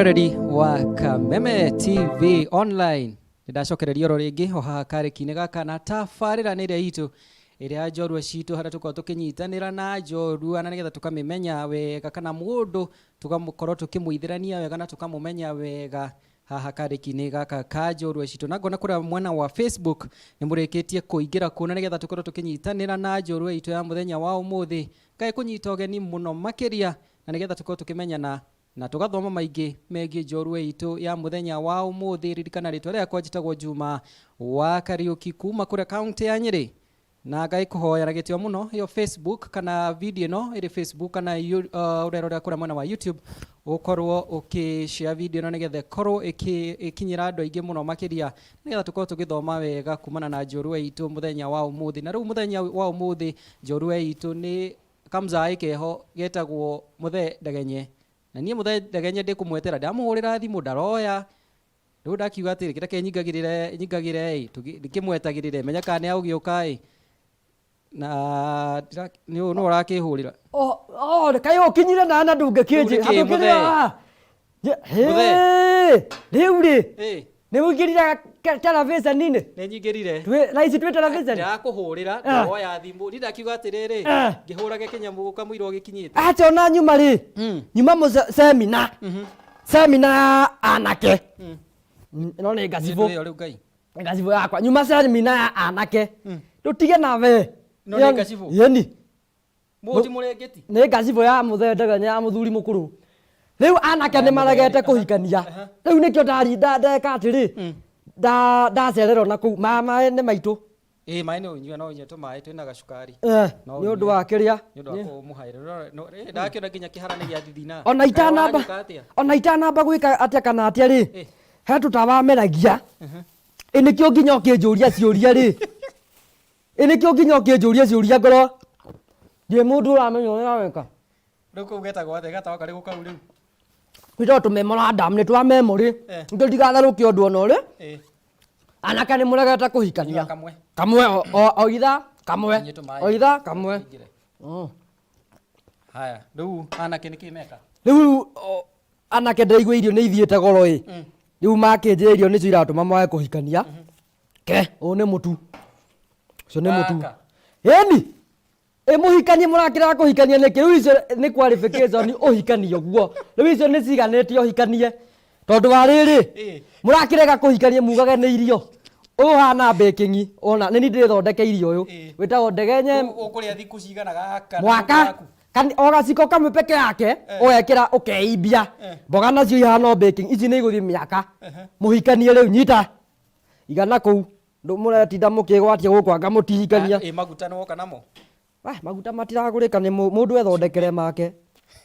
Mwĩroreri wa Kameme TV online, nĩndacokereria oro rĩngĩ o haha karĩki-inĩ gaka na tabarĩra nĩ ĩrĩa itũ ĩrĩa ya njorua citũ, harĩa tũkoragwo tũkĩnyitanĩra na njorua na nĩgetha tũkamĩmenya wega, kana mũndũ tũgakorwo tũkĩmũithĩrania wega na tũkamũmenya wega haha karĩki-inĩ gaka ka njorua citũ. Na ngona kũrĩa mwena wa Facebook nĩ mũrĩkĩtie kũingĩra kuo na nĩgetha tũkorwo tũkĩnyitanĩra na njorua itũ ya mũthenya wa ũmũthĩ. Ngai kũnyita ũgeni mũno makĩria na nĩgetha tũkorwo tũkĩmenyana na tũgathoma maingĩ megiĩ njorua itũ ya mũthenya wa ũmũthĩ. Ririkana rĩtwa rĩakwa njĩtagwo Juma wa Kariũki kuma kũrĩa kaunti ya Nyĩrĩ, na Ngai kũhoya na gĩtĩo mũno. Ĩyo Facebook kana video ĩno ĩrĩ Facebook kana ũrerorera kũrĩa mwena wa YouTube, ũkorwo ũkĩ-share video ĩno nĩgetha ĩkorwo ĩkinyĩra andũ aingĩ mũno makĩria, nĩgetha tũkorwo tũgĩthoma wega kumana na njorua itũ mũthenya wa ũmũthĩ. Na rĩu mũthenya wa ũmũthĩ njorua itũ nĩ kamzaĩ keho getagwo Mũthee Ndegenye, na niĩ Mũthee Ndegenye ndĩkũmwetera, ndamũhũrĩra thimũ ndaroya. Rĩu ndakiuga atĩrĩ, kĩreke nyingagĩrĩre nyingagĩre ĩ, ndĩkĩmwetagĩrĩre menye kana nĩ agũgĩũka ĩ, na nĩ nũ ũrakĩhũrĩra. Oh, kaĩ ũkinyire na ndũngĩkĩnjĩ. Rĩu nĩkĩ, Mũthee? Mũthee, rĩu rĩ nĩ ũingĩrire televiceni-inĩ? Nĩ nyingĩrire. Thaa ici twĩ televiceni. Ndĩrakũhũrĩra ndoya thimũ, niĩ ndakiuga atĩrĩrĩ, ngĩhũrage kĩnyamũ kamũira ũgĩkinyĩte. Acha, ona nyuma rĩ, nyuma mũ semina, semina ya anake. Ĩno nĩ ngacibũ. Ĩyo rĩu Ngai. Ngacibũ yakwa, nyuma semina ya anake, tũtige nawe. Ĩno nĩ ngacibũ? Yeni. Mũũ ti mũrengeti? Nĩ ngacibũ ya mũthee Ndegenya, ya mũthuri mũkũrũ. Rĩu anake nĩ maregete kũhikania. Rĩu nĩkĩo ndari ndeka atĩrĩ, ndacererwo na kũu maĩ nĩ maitũ. Ĩĩ, maĩ no ũnyue, no ũnyue tũmaĩ twĩna gacukari. Nĩ ũndũ wa kĩrĩa. Nĩ ũndũ wa kũmũhaĩra. Ndakĩona nginya kĩhara nĩ gĩathithina. Ona itanamba ona itanamba gwĩka atĩa kana atĩa rĩ, he tũtawameragia. Ĩ nĩkĩo nginya ũkĩnjũria ciũria rĩ, ĩ nĩkĩo nginya ũkĩnjũria ciũria ngorwo ndĩ mũndũ ũramenya ũrĩa weka. Rĩu kau getagwo atĩa gatawa karĩkũ kau rĩu? Twĩtagwo tũ memorandum, nĩ twa memory, nĩkĩo ndigatherũkie ũndũ ona ũrĩ. Anake nĩ mũregete kũhikania. Kamwe. Kamwe o ithaa kamwe. Inyuĩ tũmaĩ. O ithaa kamwe. Ingĩre. Haya, rĩu anake nĩkĩ meka? Rĩu anake ndĩraigua irio nĩ ithiĩte goro ĩ. Rĩu makĩnjĩra irio nĩcio iratũma mwage kũhikania. Ke, ũyũ nĩ mũtu. Ũcio nĩ mũtu. Gaka. Ĩni. Ĩ mũhikanie mũrakĩrega kũhikania nĩkĩ? Rĩu icio nĩ qualification ũhikanie ũguo. Rĩu icio nĩ ciganĩtie ũhikanie. Tondũ wa rĩrĩ, mũrakĩrega kũhikania mugage nĩ irio. Ũyũ ũhana baking, ona nĩ niĩ ndĩthondekeire ũyũ. Wĩtagwo ndegenye. Ũkũrĩa thikũ cigana gaka? Mwaka. O gaciko kamwe peke yake ũgekĩra ũkeimbia. Mboga nacio ihana o baking, ici nĩ igũthiĩ mĩaka. Mũhikanie rĩu, nyita. Igana kũu. Mũretinda mũkĩgwatia gũkũ anga mũtihikania. Ĩ maguta nĩ woka namo? Ah, maguta matiragũrĩka, nĩ mũndũ ethondekere make.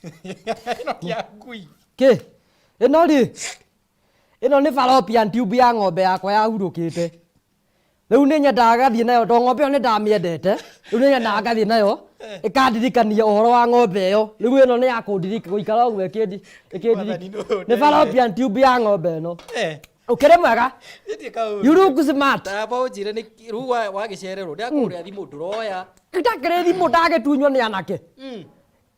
Ĩno ti ya ngui. Kĩ? Ĩno rĩ, ĩno nĩ fallopian tube ya ng'ombe yakwa yahurũkĩte. Rĩu nĩ nyendaga ngathiĩ nayo tondũ ng'ombe ĩyo nĩ ndamĩendete. Rĩu nĩ nyendaga ngathiĩ nayo ĩkandirikania ũhoro wa ng'ombe ĩyo. Rĩu ĩno nĩ ya kũndirikania, gũikara ũguo ĩkĩndirikania. Nĩ fallopian tube ya ng'ombe ĩno. Ũkĩrĩ mwega? Gĩthiĩ kaũndũ. You look smart. Tamba ũnjĩre nĩ rĩu wagĩcererwo ndakũhũrĩra thimũ ndũroya. Ndakĩrĩ thimũ ndagĩtunywo nĩ anake.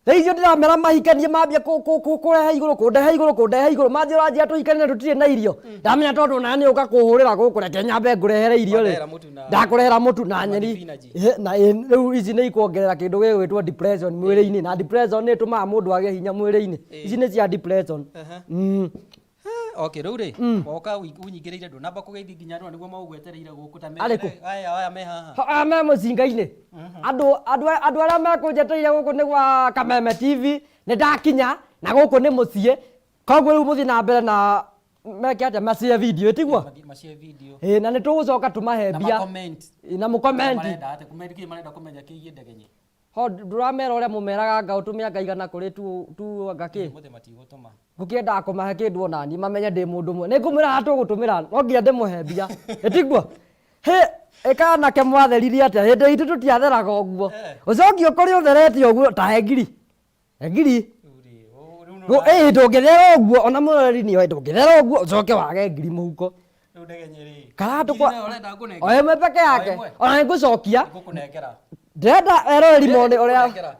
Rĩu icio ndĩramera mahikanie mambia kũrehe igũrũ, kũndehe igũrũ, kũndehe igũrũ, manjĩra ũranjĩra tũhikanie na tũtirĩ na irio. Ndamenya tondũ nawe nĩ ũka kũhũrĩra gũkũ, reke nyambe ngũrehere irio rĩ. Wandehera mũtu na- Ndakũrehera mũtu na nyeni. Thibinanji. Na rĩu ici nĩ ikuongerera kĩndũ gĩgwĩtwo depression mwĩrĩ-inĩ, na depression nĩ ĩtũmaga mũndũ agĩe hinya mwĩrĩ-inĩ. Ici nĩ cia depression. Okay, rĩu rĩ, woka ũnyingĩrĩire, ndũnamba kũgeithia nginya andũ nĩguo magũgwetereire gũkũ ta Arĩkũ? Aya me haha. Aya me mũcinga-inĩ. Andũ arĩa mekũnjetereire gũkũ nĩ gwa Kameme TV, nĩ ndakinya na gũkũ nĩ mũciĩ. Koguo rĩu mũthiĩ na mbere na meke atĩa, macare video, tiguo? Macare video. Ĩĩ, na nĩ tũgũcoka tũmahe Na mbia. ma-comment. Ĩĩ, na mũcomment. Marenda atĩa? Comment kĩ marenda kũmenya kĩgiĩ Ndegenye? Ho ndũramera ũrĩa mũmeraga anga ũtũme anga igana kũrĩ tu tu anga kĩ. Ũmũthĩ matigũtũma. Ngũkĩendaga kũmahe kĩndũ onani mamenye ndĩ mũndũ mwe. Nĩ ngũmwĩra haha tũgũtũmĩra no nginya ndĩmũhe mbia. Ĩtiguo? Hĩ ĩ anake mwatheririe atĩa? Hĩndĩ itũ tũtiatheraga ũguo. Ũcoke ũkore ũtherete ũguo ta he ngiri. He ngiri. Ĩĩ ndũngĩthera ũguo ona mwĩroreri nĩoĩ ndũngĩthera ũguo ũcoke wage ngiri mũhuko. Rĩu Ndegenye rĩ. Kana Ngiri nayo ũrenda ngũnengere? O ĩmwe peke yake. O ĩmwe? Ona nĩ ngũcokia. Ngũkũnengera. Ndĩrenda eroreri mone ũrĩa. Ngũkũnengera.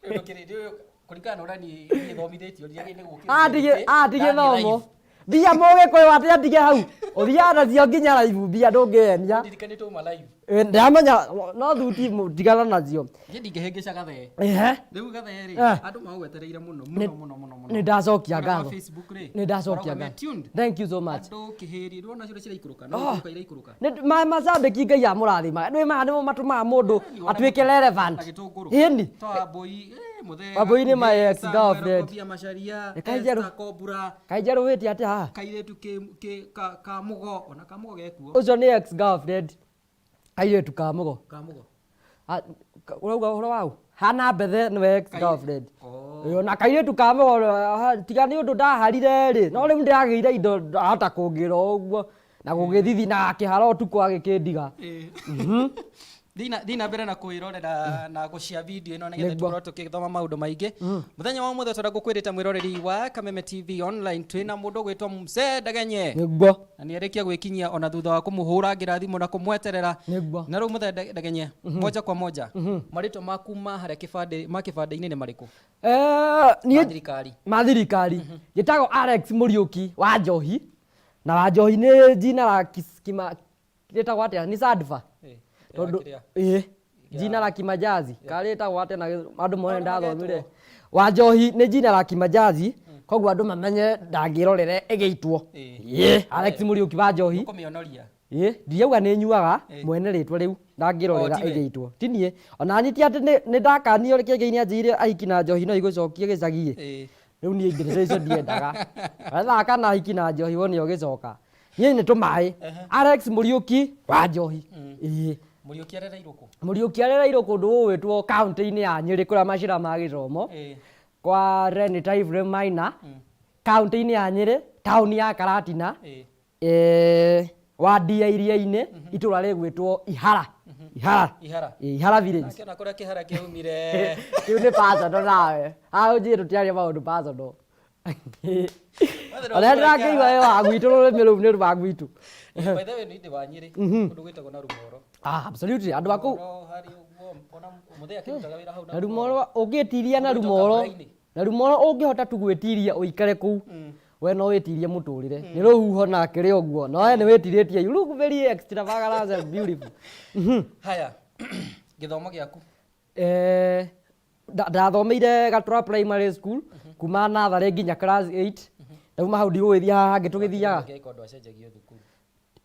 Rĩu ndũkĩrĩ- rĩu Kũringana na ũrĩa niĩ niĩ thomithĩtio ndiagĩrĩire nĩ gũkĩra Atige mĩtĩ, atige ndathiĩ thomo. live. Mbia mũgĩkũyũ atĩ atige hau. Ũthiaga nacio nginya live mbia ndũngĩenia. Ndirikane twauma live. Eh, Ndamenya no thuti tigana nacio. Niĩ ndingĩhĩngĩca gathee. Ehe. Rĩu gathee rĩ, Eh. andũ magwetereire mũno mũno mũno mũno mũno. Nĩ ndacokia Kũrĩa kwa ngatho. Facebook rĩ, Nĩ ndacokia marauga me ngatho. tuned. Thank you so much. Andũ kĩhĩri, ndũrona ciũria ciraikũrũka, no ikũrũka iraikũrũka. Nĩ ma macambĩki Ngai amũrathima. Nĩ maya nĩmo matũmaga mũndũ atuĩke relevant. Na gĩtũngũrũ. Ĩni. Ta Wambũi, eh, Mũthee, Wambũi nĩ my Gakuhĩ, ex Samuel girlfriend. Kobia Macharia, Reke njerũ. Esther Kobura, Kaĩ njerũhĩte atĩa haha? kairĩtu kĩ- kĩ- ka- ka mũgo, ona ka mũgo gekuo. Ũcio nĩ ex girlfriend. Kairĩtu ka mũgo. Ka mũgo. Ah, Ũrauga ũhoro waũ? Hana Mbethe nĩwe ex girlfriend. Oh. Ĩyo, na kairĩtu ka mũgo ah, tiga nĩ ũndũ ndaharire rĩ no rĩu ndĩragĩire indo ahota kũngĩra o ũguo na gũgĩthithi na akĩhara ũtukũ agĩkĩndiga. Eh. Thiĩ na mbere na kwĩrorera na gũcia video ĩno nĩgetha Nĩguo. tũkorwo tũkĩthoma maũndũ maingĩ mũthenya wa ũmũthĩ tũrĩa ngũkwĩrĩte mwĩroreri wa Kameme TV online twĩna mũndũ ũgwĩtwo Mzee Ndegenye Nĩguo. na nĩ arĩkia gwĩkinyia ona thutha wa kũmũhũrangĩra thimũ na kũmweterera Nĩguo. na rĩu Mũthee Ndegenye moja kwa moja marĩtwa maku ma harĩa kĩbandĩ ma kĩbandĩ-inĩ nĩ marĩkũ Eh, ma niĩ thirikari ma thirikari njĩtagwo Alex Mũriũki wa Njohi na wa Njohi nĩ jina la kima rĩtagwo atĩa nĩ Sadfa Eh, tondũ kĩrĩa? ĩĩ jina la kimajazi karĩtagwo atĩa na andũ mone Maũndũ ndathomire magetwo. wa Njohi nĩ jina la kimajazi koguo andũ mamenye ndangĩrorere ĩgĩitwo Ĩĩ. ĩĩ Alex Mũriũki wa Njohi Ũkũmĩonoria ĩĩ ndiauga nĩ nyuaga Ĩĩ. mwene rĩtwa rĩu ndangĩrorera Oh, tiwe? ĩgĩitwo ti niĩ ona niĩ ti atĩ nĩ ndakanio kĩngĩ-inĩ anjĩire ahiki na njohi no igũcokie gĩcagi ĩ Ĩĩ. rĩu niĩ ndeto icio ndiendaga wethaka na hiki na njohi wone ũgĩcoka niĩ nĩ tũmaĩ Alex Mũriũki wa njohi ĩĩ Mũriũki arereirwo kũ Mũriũki arereirwo kũndũ gũgwĩtwo kaũntĩ-inĩ ya Nyĩrĩ kũrĩa macira ma gĩthomo Ĩĩ. kwa Renita Ephraim Maina kaũntĩ-inĩ ya Nyĩrĩ taũni ya Karatina Ĩĩ. eh, wadi ya iria-inĩ itũra rĩgwĩtwo Ihara Ihara Ihara. Ĩĩ, Ihara village Akĩona kũrĩa kĩhara kĩaumire kĩu nĩ personal nawe haha ũnjĩre tũtiaria maũndũ personal ona ndĩrakĩigua wĩ wa gwitũ rũrĩmĩ rũu nĩ rwa gwitũ By the way nĩ ndĩ wa Nyĩrĩ kũndũ gwĩtagwo na Rumoro ah absolutely andũ a kũu Rumoro harĩ ũguo ona mũthee akĩrutaga wĩra hau na rumoro ũngĩtiria na Ũgĩtoka rumoro mbura-inĩ. na rumoro ũngĩhota tu gwĩtiria ũikare kũu we no wĩtirie mũtũrĩre nĩ rũhuho na kĩrĩ ũguo no we nĩ wĩtirĩtie you look very extravagant and beautiful Haya gĩthomo gĩaku Eh, ndathomeire Gatura primary school kuma natharĩ nginya class 8 ndauma hau ndigũgĩthiĩ haha hangĩ tũgĩthiaga Ngeka ũndũ acenjagio thukuru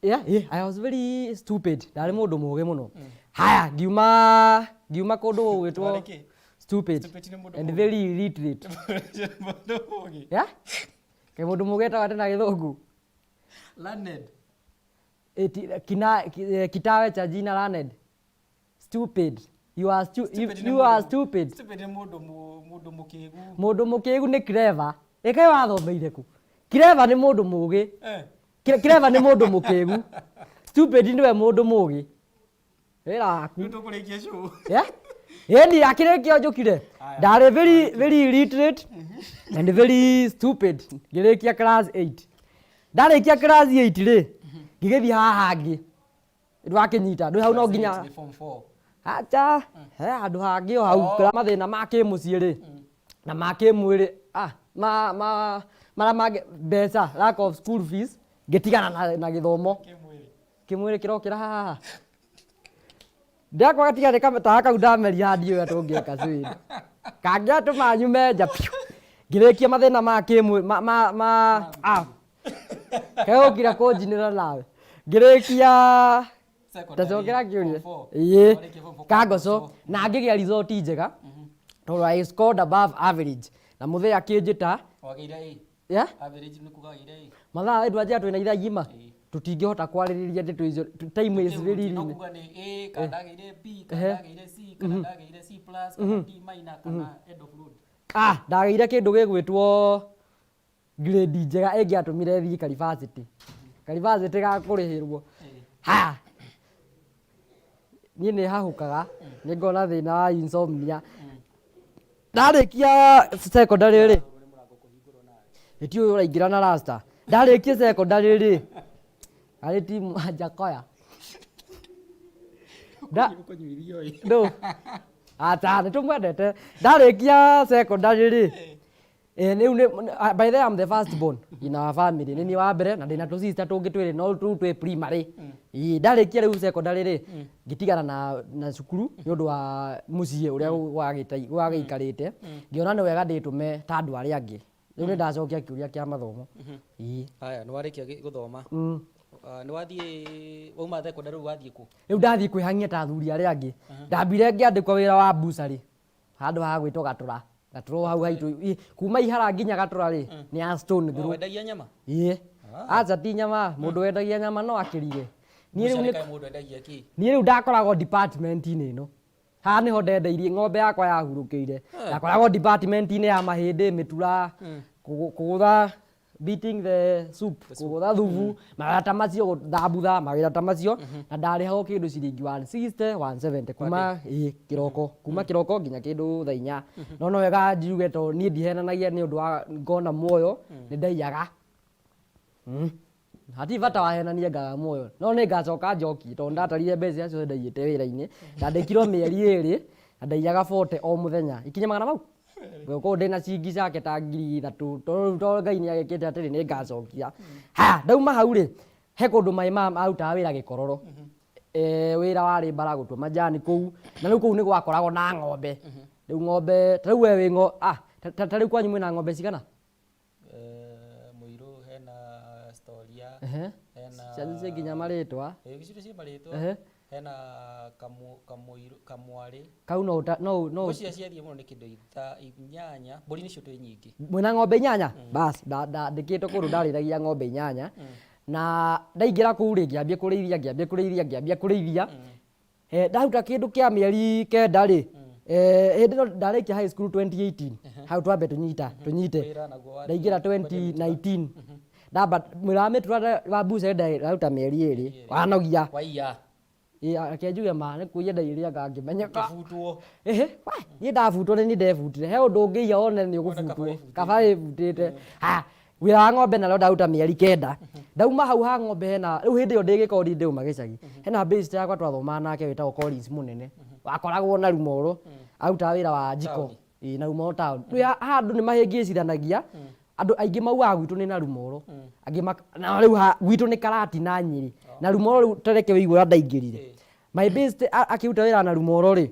yeah, yeah, I was very stupid ndarĩ mũndũ mũgĩ mũno haya ngiuma ngiuma kũndũ gũgwĩtwo Warĩ kĩ? stupid Stupid nĩ mũndũ and very illiterate Mũndũ mũgĩ. yeah kaĩ mũndũ mũgĩ etagwo atĩ na gĩthũngũ Learned. Eti, kina, eh, kitawe cha jina learned stupid you are, stu Stupid nĩ you are mũndũ- stupid Stupid nĩ mũndũ mũndũ mũkĩgu. mũndũ mũkĩgu nĩ clever ĩkaĩ wathomeire kũ clever nĩ mũndũ mũgĩ Eh. Clever nĩ mũndũ mũkĩgu stupid nĩwe mũndũ mũgĩ wĩra waku Rĩu tũkũrĩkia show. Yeah? Ĩni akĩrĩkia njũkire ndarĩ very very illiterate and very stupid ngĩrĩkia class 8 ndarĩkia class 8 rĩ ngĩgĩthiĩ haha hangĩ ndwakĩnyita ndwĩ hau no nginya Nĩ form 4. acha he handũ hangĩ o hau kũrĩa mathĩna ma kĩmũciĩ rĩ na ma kĩmwĩrĩ ah, ma ma marĩa mangĩ mbeca lack of school fees ngĩtigana na, na gĩthomo Kĩmwĩrĩ. kĩmwĩrĩ kĩrokĩra haha ndakwaga tiga nĩ kamĩtawa kau ndameria haha ndiũĩ ũrĩa tũngĩka Sweden kangĩatũma nyume nja piũ ngĩrĩkia mathĩna ma kĩmwĩrĩ ma ma ma ah kegũkira kũnjinĩra nawe ngĩrĩkia Secondary, ndacokera kĩũria form four. ĩĩ Warĩkia form four, kangoco na ngĩgĩa result njega tondũ I scored above average na mũthee akĩnjĩta Wagĩire A. yeah? Average nĩ kuga wagĩire A. mathaa ĩndũ anjĩra twĩna ithaa igima Ĩĩ. tũtingĩhota kwarĩrĩria ndeto icio time is very No limited. kuga nĩ A, kana ndagĩire B, kana ndagĩire C, kana ndagĩire C plus, kana D minor, kana end of road. ah ndagĩire kĩndũ gĩgwĩtwo grade njega ĩngĩatũmire thiĩ karibacĩtĩ karibacĩtĩ ga kũrĩhĩrwo haya niĩ nĩ hahũkaga nĩ ngona thĩna wa insomnia ndarĩkia secondary rĩ ĩti ũyũ ũraingĩra na rasta ndarĩkia secondary rĩ arĩ timu Njakoya Ũkũnyua irio ĩ. ndũ Acha nĩ tũmwendete. Ndarĩkia secondary rĩ, rĩu by the way, I'm the first born in our family. Nĩ niĩ wa mbere na ndĩna tũ sister tũngĩ twĩrĩ no rĩu twĩ primary. Ĩĩ, ndarĩkia rĩu secondary rĩ, ngĩtigana na cukuru nĩ ũndũ wa mũciĩ ũrĩa wagĩikarĩte. Ngĩona nĩ wega ndĩtũme ta andũ arĩa angĩ. Rĩu nĩ ndacokia kĩũria kĩa mathomo. Ĩĩ. Haya, nĩ warĩkia gũthoma. Ah, nĩ wathiĩ wauma secondary, rĩu wathiĩ kũ? Rĩu ndathiĩ kwĩhang'ia ta athuri arĩa angĩ. Ndambire ngĩandĩkwo wĩra wa bucarĩ handũ ha gwĩtwo Gatũra. Gatũra hau haitũ. Kuma Ihara nginya Gatũra rĩ, nĩ ya stone throw. Wendagia nyama? Ĩĩ. Aca, ti nyama, mũndũ wendagia nyama no akĩrire. Niĩ rĩu Bucarĩ kaĩ mũndũ endagia kĩ? Niĩ rĩu ndakoragwo department-inĩ ĩno. Haha nĩho ndendeirie ng'ombe yakwa yahurũkĩire. Ndakoragwo department-inĩ ya mahĩndĩ, mĩtura, kũgũtha, beating the soup, kũgũtha thubu, mawĩra ta macio, gũthambutha, mawĩra ta macio. Na ndarĩhagwo kĩndũ ciringi 160, 170 kuma ĩĩ kĩroko, kuma kĩroko nginya kĩndũ thaa 4. No no wega njuge tondũ niĩ ndihenanagia nĩ ũndũ wa ngona muoyo, nĩ ndaiyaga. Hatirĩ bata wahenanie ngaga muoyo, no nĩ ngacoka njokie tondũ ndatarire mbeca icio ndaiyĩte wĩra-inĩ. Ndandĩkirwo mĩeri 2 na ndaiyaga 40 o mũthenya. Ikinya magana mau? Ngũkorwo ndĩna ciringi ciake ta 3000 tondũ Ngai nĩ agĩkĩte atĩrĩ, nĩ ngacokia. Haya, ndauma hau rĩ, he kũndũ my mom arutaga wĩra Gĩkororo. Wĩra warĩ mbara gũtua majani kũu, na rĩu kũu nĩ gwakoragwo na ng'ombe. Rĩu ng'ombe, ta rĩu we wĩ ta rĩu kwanyu mwĩna ng'ombe cigana? Mũirũ hena Storia, hena Cianyu ciĩ nginya marĩtwa. Ĩĩ, ciĩ marĩtwa. Hena kamũirũ, kamwarĩ. Kau no ũta, no no Ngwĩciria ciathiĩ mũno nĩ kĩndũ 8, mbũri nĩcio twĩ nyingĩ. Mwĩna ng'ombe 8? Bas, ndandĩkĩtwo kũndũ ndarĩithagia ng'ombe 8. Na ndaingĩra kũu rĩ, ngĩambia kũrĩithia, ngĩambia kũrĩithia, ngĩambia kũrĩithia. Ndaruta kĩndũ kĩa mĩeri 9 rĩ, hĩndĩ ĩno ndarĩkia high school 2018, hau twambe tũnyita, tũnyite. Wĩra naguo wathiĩ Ndaingĩra 2019. Ndamba mwĩra wa mĩtura wa mbuca ndaruta mĩeri 2, wanogia. Waiya. Ĩĩ, reke njuge ma nĩ kũiya ndaiyĩre ngĩmenyeka. Ũkĩbutwo. Ĩhĩ, we, niĩ ndabutwo nĩ niĩ ndebutire. He ũndũ ũngĩiya wone nĩ ũgũbutwo. Kaba wĩbutĩte. Haya, wĩra wa ng'ombe narĩo ndaruta mĩeri 9. Ndauma hau ha ng'ombe hena, rĩu hĩndĩ ĩyo ndĩ gĩkondi ndĩuma gĩcagi. Hena best yakwa twathomaga nake wĩtagwo Collins Mũnene. Wakoragwo na Rumoro. Arutaga wĩra wa jiko. Ĩĩ, na Rumoro town. Rĩu haha andũ nĩ mahĩngĩcithanagia. Andũ aingĩ maugaga gwitũ nĩ na Rumoro. Angĩ na rĩu gwitũ nĩ Karati na Nyĩrĩ. Na Rumoro rĩu ta reke wĩigue ũrĩa ndaingĩrire. My best akĩruta wĩra na Rumoro rĩ,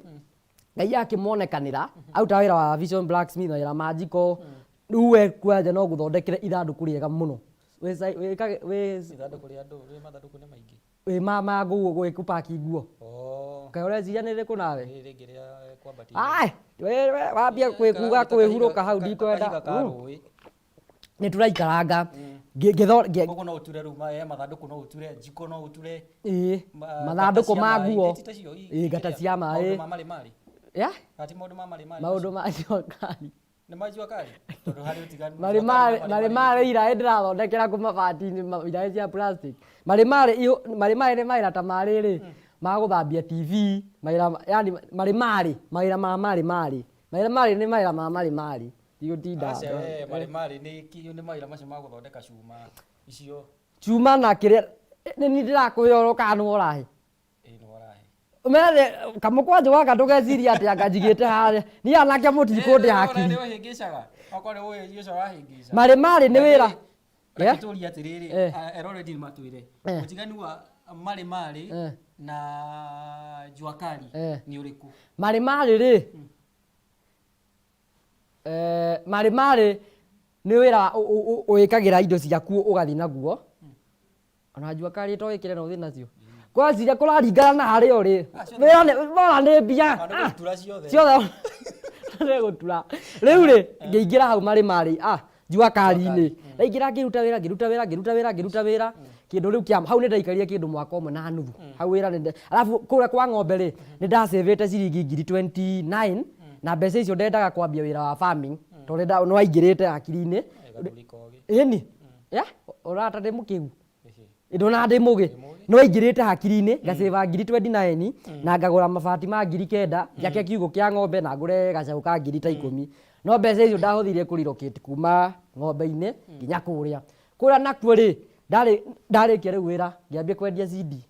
Ngai akĩmonekanĩra, arutaga wĩra wa Vision Blacksmith, mawĩra ma jiko. Rĩu we kwanja no ngũthondekere ithandũkũ rĩega mũno. Ithandũkũ rĩa ndũ? Rĩ mathandũkũ nĩ maingĩ. Wĩ ma nguo, gwĩ kũpaki nguo. Kaĩ ũreciria nĩ rĩrĩkũ nawe? Rĩrĩ rĩngĩ rĩa kwambatia. Ai, we wambia kwĩkuga kwĩhurũka hau ndikwenda. Kahiga ka rũĩ. Nĩ tũraikaranga. Koguo no ũture rĩu mathandũkũ no ũture, njiko no ũture. Ĩĩ, mathandũkũ ma nguo. Ĩĩ, ngata cia maĩ. Maũndũ ma marĩ marĩ. Ya? Ati maũndũ ma marĩ marĩ. Maũndũ ma jua kali. Nĩ ma jua kali? Tondũ harĩ ũtiganu. Marĩ marĩ marĩ marĩ iraĩ ndĩrathondekera kũ mabati-inĩ iraĩ cia plastic. Marĩ marĩ marĩ marĩ nĩ mawĩra ta ma rĩrĩ, ma gũthambia TV, mawĩra yani marĩ marĩ, mawĩra ma marĩ marĩ. Mawĩra marĩ nĩ mawĩra ma marĩ marĩ. Ndigũtinda. Aca we, marĩ marĩ nĩ mawĩra macio ma gũthondeka cuma icio. Cuma na kĩrĩa, nĩ niĩ ndĩrakũhe ũhoro kana nĩwe ũrahe? Ĩĩ nĩwe ũrahe. Ũmenye kamũkwanjũ gaka ndũgecirie atĩ anga njigĩte harĩa. Niĩ anake mũtikũndĩa hakiri. Nĩ ũhĩngĩcaga. Okorwo nĩ ũhĩngĩca ũrahĩngĩca. Marĩ marĩ nĩ wĩra. Reke tũrie atĩrĩrĩ, eroreri nĩ matwĩre. Ũtiganu wa marĩ marĩ na jua kali nĩ ũrĩkũ? Marĩ marĩ rĩ, marĩ marĩ nĩ wĩra wĩkagĩra indo ciaku ũgathiĩ naguo. Ona jua kali to wĩkĩre na ũthiĩ nacio. Ngwĩciria kũraringana na harĩa ũrĩ. Wĩra nĩ wona nĩ mbia. Ona nĩ gũtura ciothe. Ciothe nĩ gũtura. Rĩu rĩ, ngĩingĩra hau marĩ marĩ, jua kali-inĩ. Ndaingĩra ngĩruta wĩra, ngĩruta wĩra, ngĩruta wĩra, ngĩruta wĩra. Kĩndũ rĩu kĩa, hau nĩ ndaikarire kĩndũ mwaka ũmwe na nuthu. Hau wĩra nĩ, arabu kũrĩa kwa ng'ombe rĩ, nĩ ndacĩvĩte ciringi ngiri 29, na mbeca icio ndendaga kwambia wĩra wa farming, tondũ nĩ waingĩrĩte hakiri-inĩ. Ĩni, ũrata ndĩ mũkĩgu? Ndona ndĩ mũgĩ. Nĩ waingĩrĩte hakiri-inĩ, ngacĩva ngiri 29, na ngagũra mabati ma ngiri 9, njake kiugũ kĩa ng'ombe na ngũre gacaũ ka ngiri ta 10. No mbeca icio ndahũthĩrire kũ relocate kuma ng'ombe-inĩ nginya kũrĩa. Kũrĩa nakuo rĩ, ndarĩkia rĩu wĩra, ngĩambia kwendia CD.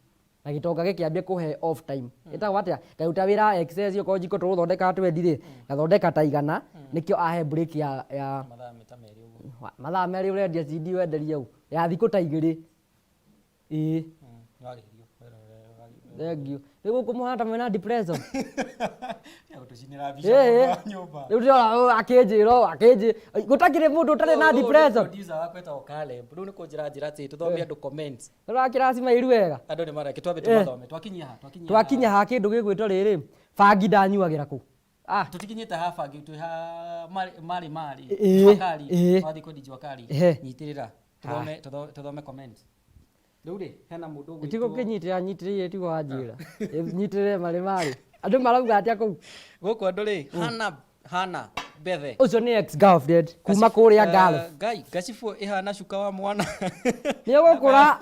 Na gĩtonga gĩkĩambia kũhe off time. Ĩtagwo atĩa? Ngaruta wĩra excess okorwo njiko tũgũthondekaga twendi rĩ, ngathondeka ta 100 nĩkĩo ahe break ya ya Mathaa ta merĩ ũguo. Mathaa merĩ ũrendia CD wenderie ũ? Ya thikũ ta igĩrĩ. Ĩĩ. Nĩwarĩhirio. Thengiũ. Rĩu gũkũ mũhana ta mwĩna depression. Tiga gũtũcinĩra mbica Ĩĩ. mũndũ wa nyũmba. Rĩu ndĩrona ũyũ akĩnjĩra ũũ akĩnjĩra gũtakĩrĩ mũndũ ũtarĩ na Ũyũ nĩ depression. producer wakwa etagwo Caleb. Rĩu nĩ kũnjĩra njĩra atĩ tũthome andũ comments. Ũrakĩracima iru wega. Andũ nĩ mareke twambe tũmathome. Twakinyia ha? Twakinyia ha? Twakinya ha kĩndũ gĩgwĩtwo rĩrĩ bangi ndanyuagĩra kũ? Ah, Tũtikinyĩte ha bangi twĩ ha marĩ marĩ marĩ. Ĩĩ, Jua kali. ĩĩ. Wathiĩ kwendia jua kali. Ehe. Nyitĩrĩra. Tũthome tũthome comments. Rĩu rĩ hena mũndũ tigo ũgwĩtwo kĩnyitĩra nyitĩrĩire tigo wanjĩra. Nyitĩrĩre marĩ marĩ. Andũ marauga atĩa kũu? Gũkũ andũ rĩ Hana Hana Bethe. Ũcio nĩ ex girlfriend kuma kũrĩa Gulf. Ngai ngacibũ ĩhana cuka wa mwana. Nĩ ũgũkũra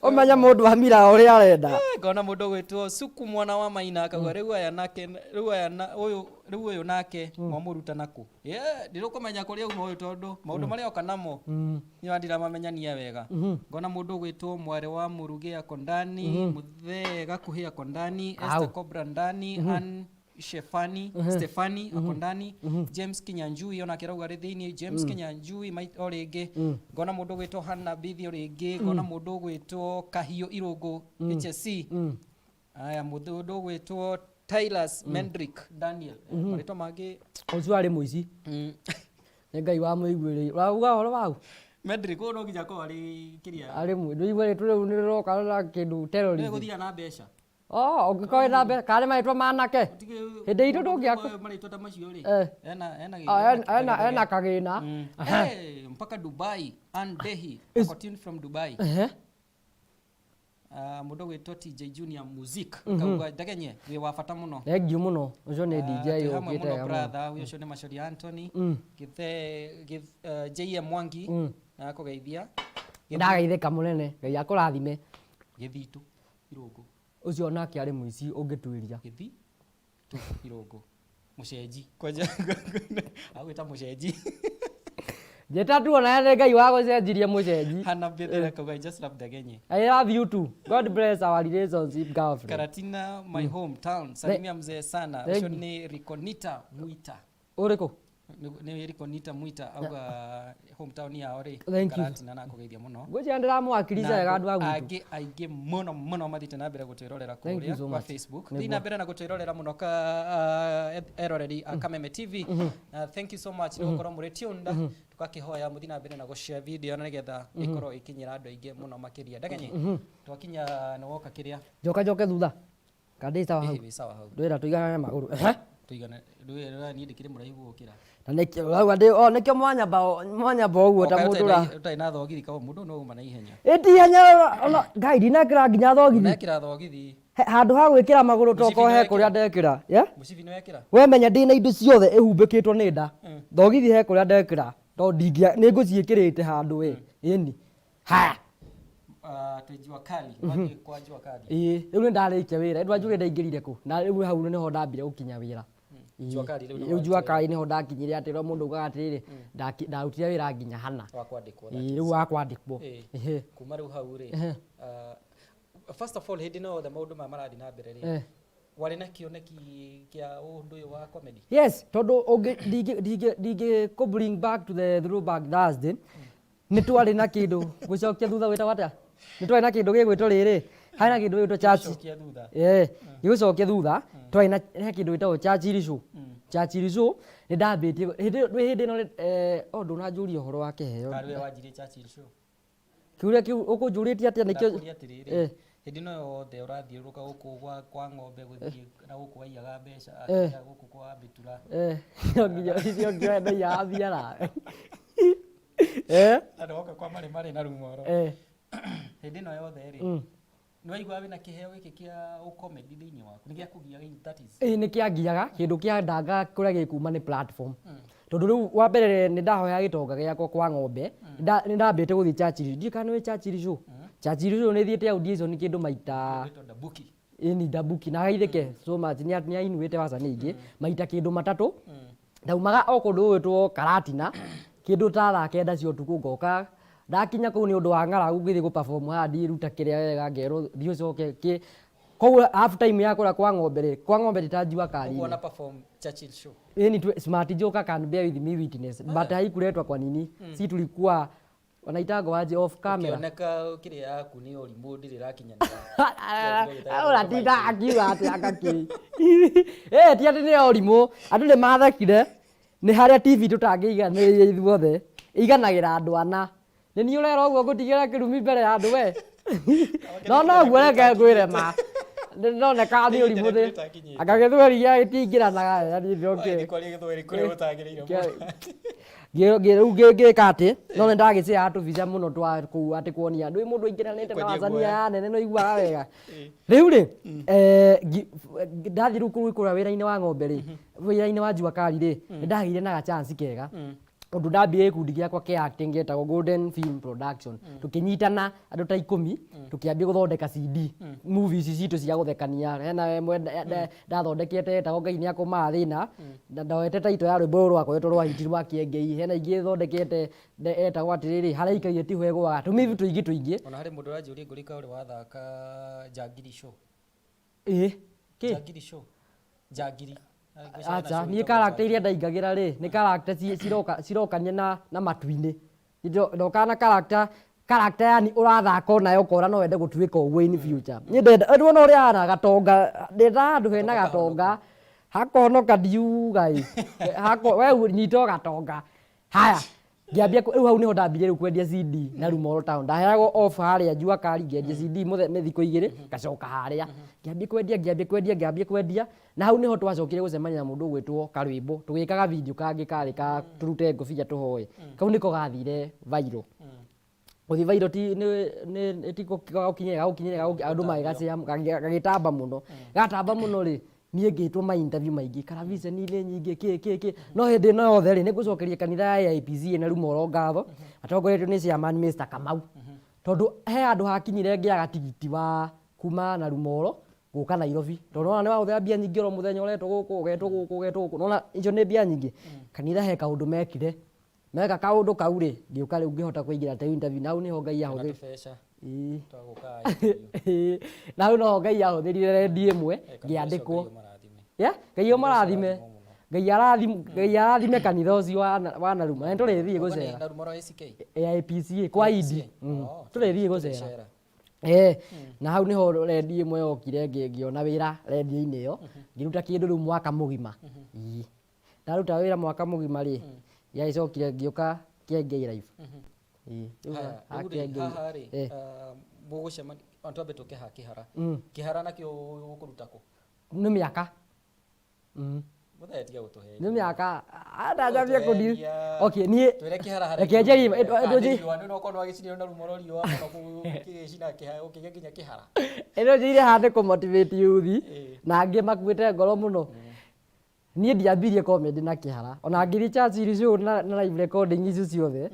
ũmenye mũndũ wa mira ũrĩa arenda. Ngona mũndũ ũgwĩtwo Suku mwana wa Maina akauga rĩu aya nake rĩu aya na ũyũ rĩu ũyũ nake mwamũruta nakũ? Yeah, ndirũkũmenya kũrĩa auma ũyũ tondũ maũndũ marĩa oka namo nĩ ndiramamenyania wega. Ngona mũndũ ũgwĩtwo mwarĩ wa Mũruge ako ndani, Mũthee Gakuhĩ ako ndani, Esther Cobra ndani, Ann Shefani, Stefani ako ndani, James Kinyanjui onake arauga arĩ thĩiniĩ, James Kinyanjui o rĩngĩ, ngona mũndũ ũgwĩtwo Hannah Bithi o rĩngĩ, ngona mũndũ ũgwĩtwo Kahiũ Irũngũ HSC, aya mũndũ ũgwĩtwo Tylas Mendrick Daniel, marĩtwa mangĩ Ũcio arĩ mũici. Nĩ Ngai wamũiguĩrĩire. Ũrauga ũhoro wau? Mendrick ũyũ no nginya akorwo arĩ kĩrĩa Arĩ mũici. Ndũigue rĩtwa rĩu nĩ rĩroka na kĩndũ terrorism. gũthiaga na mbeca. Oh, ũngĩkorwo wĩna mbeca, kana nĩ marĩtwa ma anake? Hĩndĩ itũ ndũngĩakũ. Marĩtwa ta macio rĩ. Eh. Ena ena Ah, ena ena kagĩna. Hey, mpaka Dubai, Ann Dehi, ako tuned from Dubai. Ehe. Mũndũ ũgwĩtwo TJ Junior Music akauga Ndegenye wĩ wa bata mũno. Thengiũ mũno. Ũcio nĩ DJ Twĩ hamwe ũkĩte mũno wega mũno. brother, ũyũ ũcio nĩ Machoria Anthony. Gĩthe JM Mwangi na akũgeithia. Ndagaithĩka mũnene. Ngai akũrathime. Gĩthitũ Irũngũ. Ũcio nake arĩ mũici ũngĩtuĩria. Gĩthitũ Irũngũ. Mũcenji. Kwanja agwĩta mũcenji. Njĩta tu ona nĩ Ngai wa gũcenjirie mũcenji. Hannah Bethe akauga I just love Ndegenye. I love you too. God bless our relationship girlfriend. Karatina my hometown. Salimia mzee sana. Thank Ũcio nĩ Rikonita Mwita. Ũrĩkũ? Nĩ Rikonita Mwita auga hometown yao rĩ. Thank you. Karatina na akũgeithia mũno. Ngwĩciria ndĩramwakilisha wega andũ a gwitũ. Angĩ aingĩ mũno mũno mathiĩte na mbere gũtwĩrorera Thank you kũrĩa so kwa much. Facebook. Nĩguo. Thiĩ na mbere na gũtwĩrorera mũno ka eroreri a Kameme TV. Na thank you so much nĩ gũkorwo mũrĩ tuned. Tũgakĩhoya mũthiĩ na mbere na gũshare video na nĩgetha ĩkorwo ĩkinyĩra andũ aingĩ mũno makĩria. Ndegenye twakinya nĩ woka kĩrĩa. Njoka njoke thutha. Kana ndĩ sawa hau. Ĩhĩ, wĩ sawa hau. Ndwĩra tũiganane magũrũ. Ehe. Tũigane ndwĩra niĩ ndĩkĩrĩ mũraihu gũkĩra. Na nĩkĩo ũrauga ndĩ o nĩkĩo mwanyamba mwanyamba ũguo ta mũndũ ũra. Ũtarĩ na thogithi kaũ mũndũ no uma na ihenya. Ĩti ihenya ona Ngai ndinekĩra nginya thogithi. Ndekĩra thogithi. Handũ ha gwĩkĩra magũrũ Mũcibi tokorwo he nĩwekĩra? kũrĩa ndekĩra. Yeah? Mũcibi nĩ wekĩra? We menya ndĩna indo ciothe ĩhumbĩkĩtwo nĩ nda. Thogithi he kũrĩa ndekĩra tondũ ndingĩa nĩ ngũciĩkĩrĩte handũ we. Ĩni. Haya. Twĩ jua kali. Wathiĩ kwa jua kali. Ĩĩ, rĩu nĩ ndarĩkia wĩra. Ndwanjũria ndaingĩrire kũ. Na rĩu hau nĩho ndambire gũkinya wĩra. Jua kali rĩu nĩho Rĩu jua kali nĩho ndakinyire atĩ ũrĩa mũndũ augaga atĩrĩrĩ, ndarutire wĩra nginya hana. Wa kwandĩkwo. Ĩĩ, rĩu wa kwandĩkwo. Ĩĩ. Ĩhĩ. Kuma rĩu hau rĩ. First of all hĩndĩ ĩno yothe maũndũ maya marathiĩ na mbere rĩ. Warĩ na kĩoneki kĩa ũndũ ũyũ wa comedy? Yes, tondũ ũngĩ ndingĩ ndingĩ ndingĩ kũ bring back to the throwback Thursday. Nĩ twarĩ na kĩndũ gũcokia thutha gwĩtagwo atĩa? Nĩ twarĩ na kĩndũ gĩgwĩtwo rĩrĩ, harĩ na kĩndũ gĩgwĩtwo church. Gũcokia thutha. Eh, gĩgũcokia thutha, twarĩ na he kĩndũ gĩtagwo Churchill show. Churchill show nĩ ndambĩtie hĩndĩ ĩyo ndwĩ hĩndĩ ĩno o ndũnanjũria ũhoro wa kĩheo. Karĩ we wanjirie Churchill show. Kĩũria kĩu ũkũnjũrĩtie atĩa nĩkĩo Ndakũria atĩrĩrĩ, hĩndĩ ĩno yothe ũrathiũrũrũka gũkũ kwa ng'ombe gũthiĩ na gũkũ waiyaga mbeca akĩria gũkũ kwa mĩtura. No nginya no nginya ndaiyaga mbia nawe. Na nĩwoka kwa marĩ marĩ na rumoro. Hĩndĩ ĩno yothe rĩ, nĩ waiguaga wĩna kĩheo gĩkĩ kĩa ũcomedy thĩinĩ waku? Nĩ gĩakũgiaga that is? Ĩĩ nĩ kĩangiaga, kĩndũ kĩa ndanga kũrĩa gĩkuma nĩ platform. Tondũ rĩu wa mbere nĩ ndahoyaga gĩtonga gĩakwa kwa ng'ombe, nĩ ndambĩte gũthiĩ Churchill. Ndiũĩ kana nĩ ũĩ Churchill show? Churchill show nĩ thiĩte audition kĩndũ maita Gwĩtwo Ndabuki. Ĩni Ndabuki na geithĩke so much nĩ ainuĩte wasanii aingĩ maita kĩndũ matatũ. Ndaumaga o kũndũ gũgwĩtwo Karatina kĩndũ ta thaa kenda cia ũtukũ ngoka Ndakinya kũu nĩ ũndũ wa ng'aragu ngĩthiĩ gũ perform haha ndiruta kĩrĩa wega, ngerwo thiĩ ũcoke kĩ. Koguo half time ya kũrĩa kwa ng'ombe rĩ, kwa ng'ombe ti ta jua kali. Ũguo na perform Churchill show. Yaani tu Smart Joker can bear with me witness, but haikuletwa kwa nini, si tulikuwa wanaitagwo aje off camera. Ũkĩoneka kĩrĩa yaku nĩ ũrimũ ndĩrĩ ĩrakinyanĩra. Ũratinda akiuga atĩ akakĩ ĩ ti atĩ nĩ ũrimũ, andũ nĩ mathekire. Nĩ harĩa TV tũtangĩiganĩria ithuothe, ĩiganagĩra andũ ana. Nĩ niĩ ũrera ũguo ngũtigĩra kĩrumi mbere ya andũ we. No noguo reke ngwĩre ma. Nĩndoneka nĩ ũrimũ thĩ. Anga gĩthweri gĩtingĩranaga wega niĩ ndokĩũĩ. Kwaria gĩthweri kũrĩa gũtagĩrĩire mũno. Rĩu ngĩka atĩ, no nĩ ndagĩceaga tũbica mũno twa kũu atĩ kuonia andũ, ĩ mũndũ aingĩranĩte na Kwendia wacani guoya. aya nene nĩ ũiguaga wega. Rĩu rĩ, ndathiĩ rĩu kũrĩa wĩra-inĩ wa ng'ombe rĩ, wĩra-inĩ wa jua kali rĩ, nĩ ndagĩire na ga chance kega. Ũndũ ndambire gĩkundi gĩakwa kĩa acting gĩetagwo Golden Film Production. Tũkĩnyitana andũ ta 10, tũkĩambia gũthondeka CD, movie ici citũ cia gũthekania. Hena ĩmwe ndathondekete yetagwo Ngai nĩakũmaga thĩna, na ndoete title ya rwĩmbo rũrũ rwakoretwo rwa hit rwa Kĩengei. Hena ingĩ thondekete etagwo atĩrĩrĩ, harĩa ikaire tiho ĩgũaga, tũmivi tũingĩ tũingĩ. Ona harĩ mũndũ ũranjũria ngũrika ũrĩ wathaka Njangiri show. Ĩĩ, kĩ? Njangiri show. Njangiri. Acha, niĩ character iria ndaingagĩra rĩ, nĩ character cirokania na matu-inĩ. Ndokaga na character yani ũrathaka onayo ũkora no wende gũtuĩka ũguo in future. Niĩ ndenda, ndwona ũrĩa hana gatonga, ndenda handũ hena gatonga, hakonoka ndiuga ĩ. Hako, we nyita o gatonga. Haya, ngĩambia rĩu hau nĩho ndambirie rĩu kwendia CD na Rumoro town. Ndaheagwo off harĩa jua kali, ngĩendia CD thikũ igĩrĩ, ngacoka harĩa. Ngĩambia kwendia, ngĩambia kwendia, ngĩambia kwendia. Na hau nĩho twacokire gũcemania na mũndũ ũgwĩtwo Karwĩmbo, tũgĩkaga video kangĩ karĩ ka tũrute ngũbia tũhoe. Kau nĩko gathire viral. Gũthiĩ viral ti nĩ nĩ ti gũkinyĩra gagũkinyĩra andũ magĩgacĩa gagĩtamba mũno. Gatamba mũno rĩ, niĩ ngĩtwo ma interview maingĩ, karaviceni-inĩ nyingĩ kĩ kĩ kĩ. No hĩndĩ ĩno yothe rĩ, nĩ ngũcokeria kanitha ya AIPCA na Rumoro ngatho, atongoretio nĩ chairman Mr. Kamau. Tondũ he handũ hakinyire ngĩaga tigiti wa kuma na Rumoro gũka Nairobi. Tondũ nĩwona nĩ wahũthĩra mbia nyingĩ oro mũthenya ũretwo gũkũ, ũgetwo gũkũ, ũgetwo gũkũ. Nĩwona icio nĩ mbia nyingĩ. Kanitha he kaũndũ mekire. Meka kaũndũ kau rĩ, ngĩũka rĩu ngĩhota kũingĩra ta interview. Na hau nĩho Ngai ahũthĩrire. Tũbeca. Ĩĩ. Twagũka interview. Ĩĩ. Na hau noho Ngai ahũthĩrire rendi ĩmwe ngĩandĩkwo. Yeah, Ngai ũmarathime. Ngai arathime, Ngai arathime kanitha ũcio wa Naruma. Na nĩtũrĩthiĩ gũcera. Narumoro ACK. AIPCA kwa Idi. Oh, Tũrĩthiĩ gũcera. Na hau nĩho rendi ĩmwe yokire ngĩona wĩra rendi-inĩ ĩyo. Ngĩruta kĩndũ rĩu mwaka mũgima. Ĩĩ. Ndaruta wĩra mwaka mũgima rĩ, yagĩcokire ngĩũka Kĩengei Life. Ĩĩ. Rĩu Haya, ha rĩu rĩ, Kĩengei. haha rĩ, mũgũcemania, o twambe tũke ha Kĩhara. Kĩhara nakĩo ũkũruta kũ? Nĩ mĩaka. Mũthee tiga gũtũhenia. Nĩ mĩaka. Ndanjambia kũndi. Gũtũhenia. Okay, niĩ Twĩre Kĩhara harĩa Reke njarie, Kana ndũnjĩ- riũa, nĩ ũkorwo nĩwagĩcinire na rumo rwa riũa mũno kũu ũkĩgĩcina kĩhara, ũkĩgĩa nginya Kĩhara. Ĩno njĩire haha nĩ kũ-motivate youth na angĩ makuĩte ngoro mũno. Niĩ ndiambirie comedy na Kĩhara. Ona ngĩthiĩ Churchill show na live recording icio ciothe.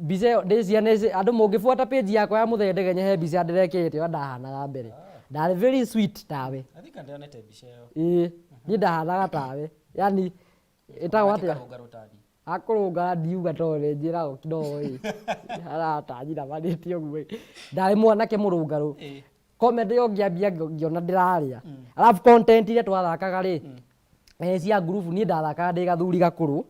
Mbica ĩyo ndĩciana ici, andũ mũngĩbuata page yakwa ya Mũthee Ndegenya he mbica ndĩrekĩrĩte ĩyo ndahanaga mbere. Ndarĩ very sweet tawe. I think ndĩonete mbica ĩyo. Ĩĩ, niĩ ndahanaga tawe. Yaani ĩtagwo atĩa? Karũngarũ tani. Akũrũngara ndiuga tondũ nĩ njĩragwo no ĩ. Aratanjiramanĩtie ũguo ĩ. Ndarĩ mwanake mũrũngarũ. Comedy ĩyo ngĩambia ngĩona ndĩrarĩa. Alafu content iria twathakaga rĩ, cia group niĩ ndathakaga ndĩ gathuri gakũrũ.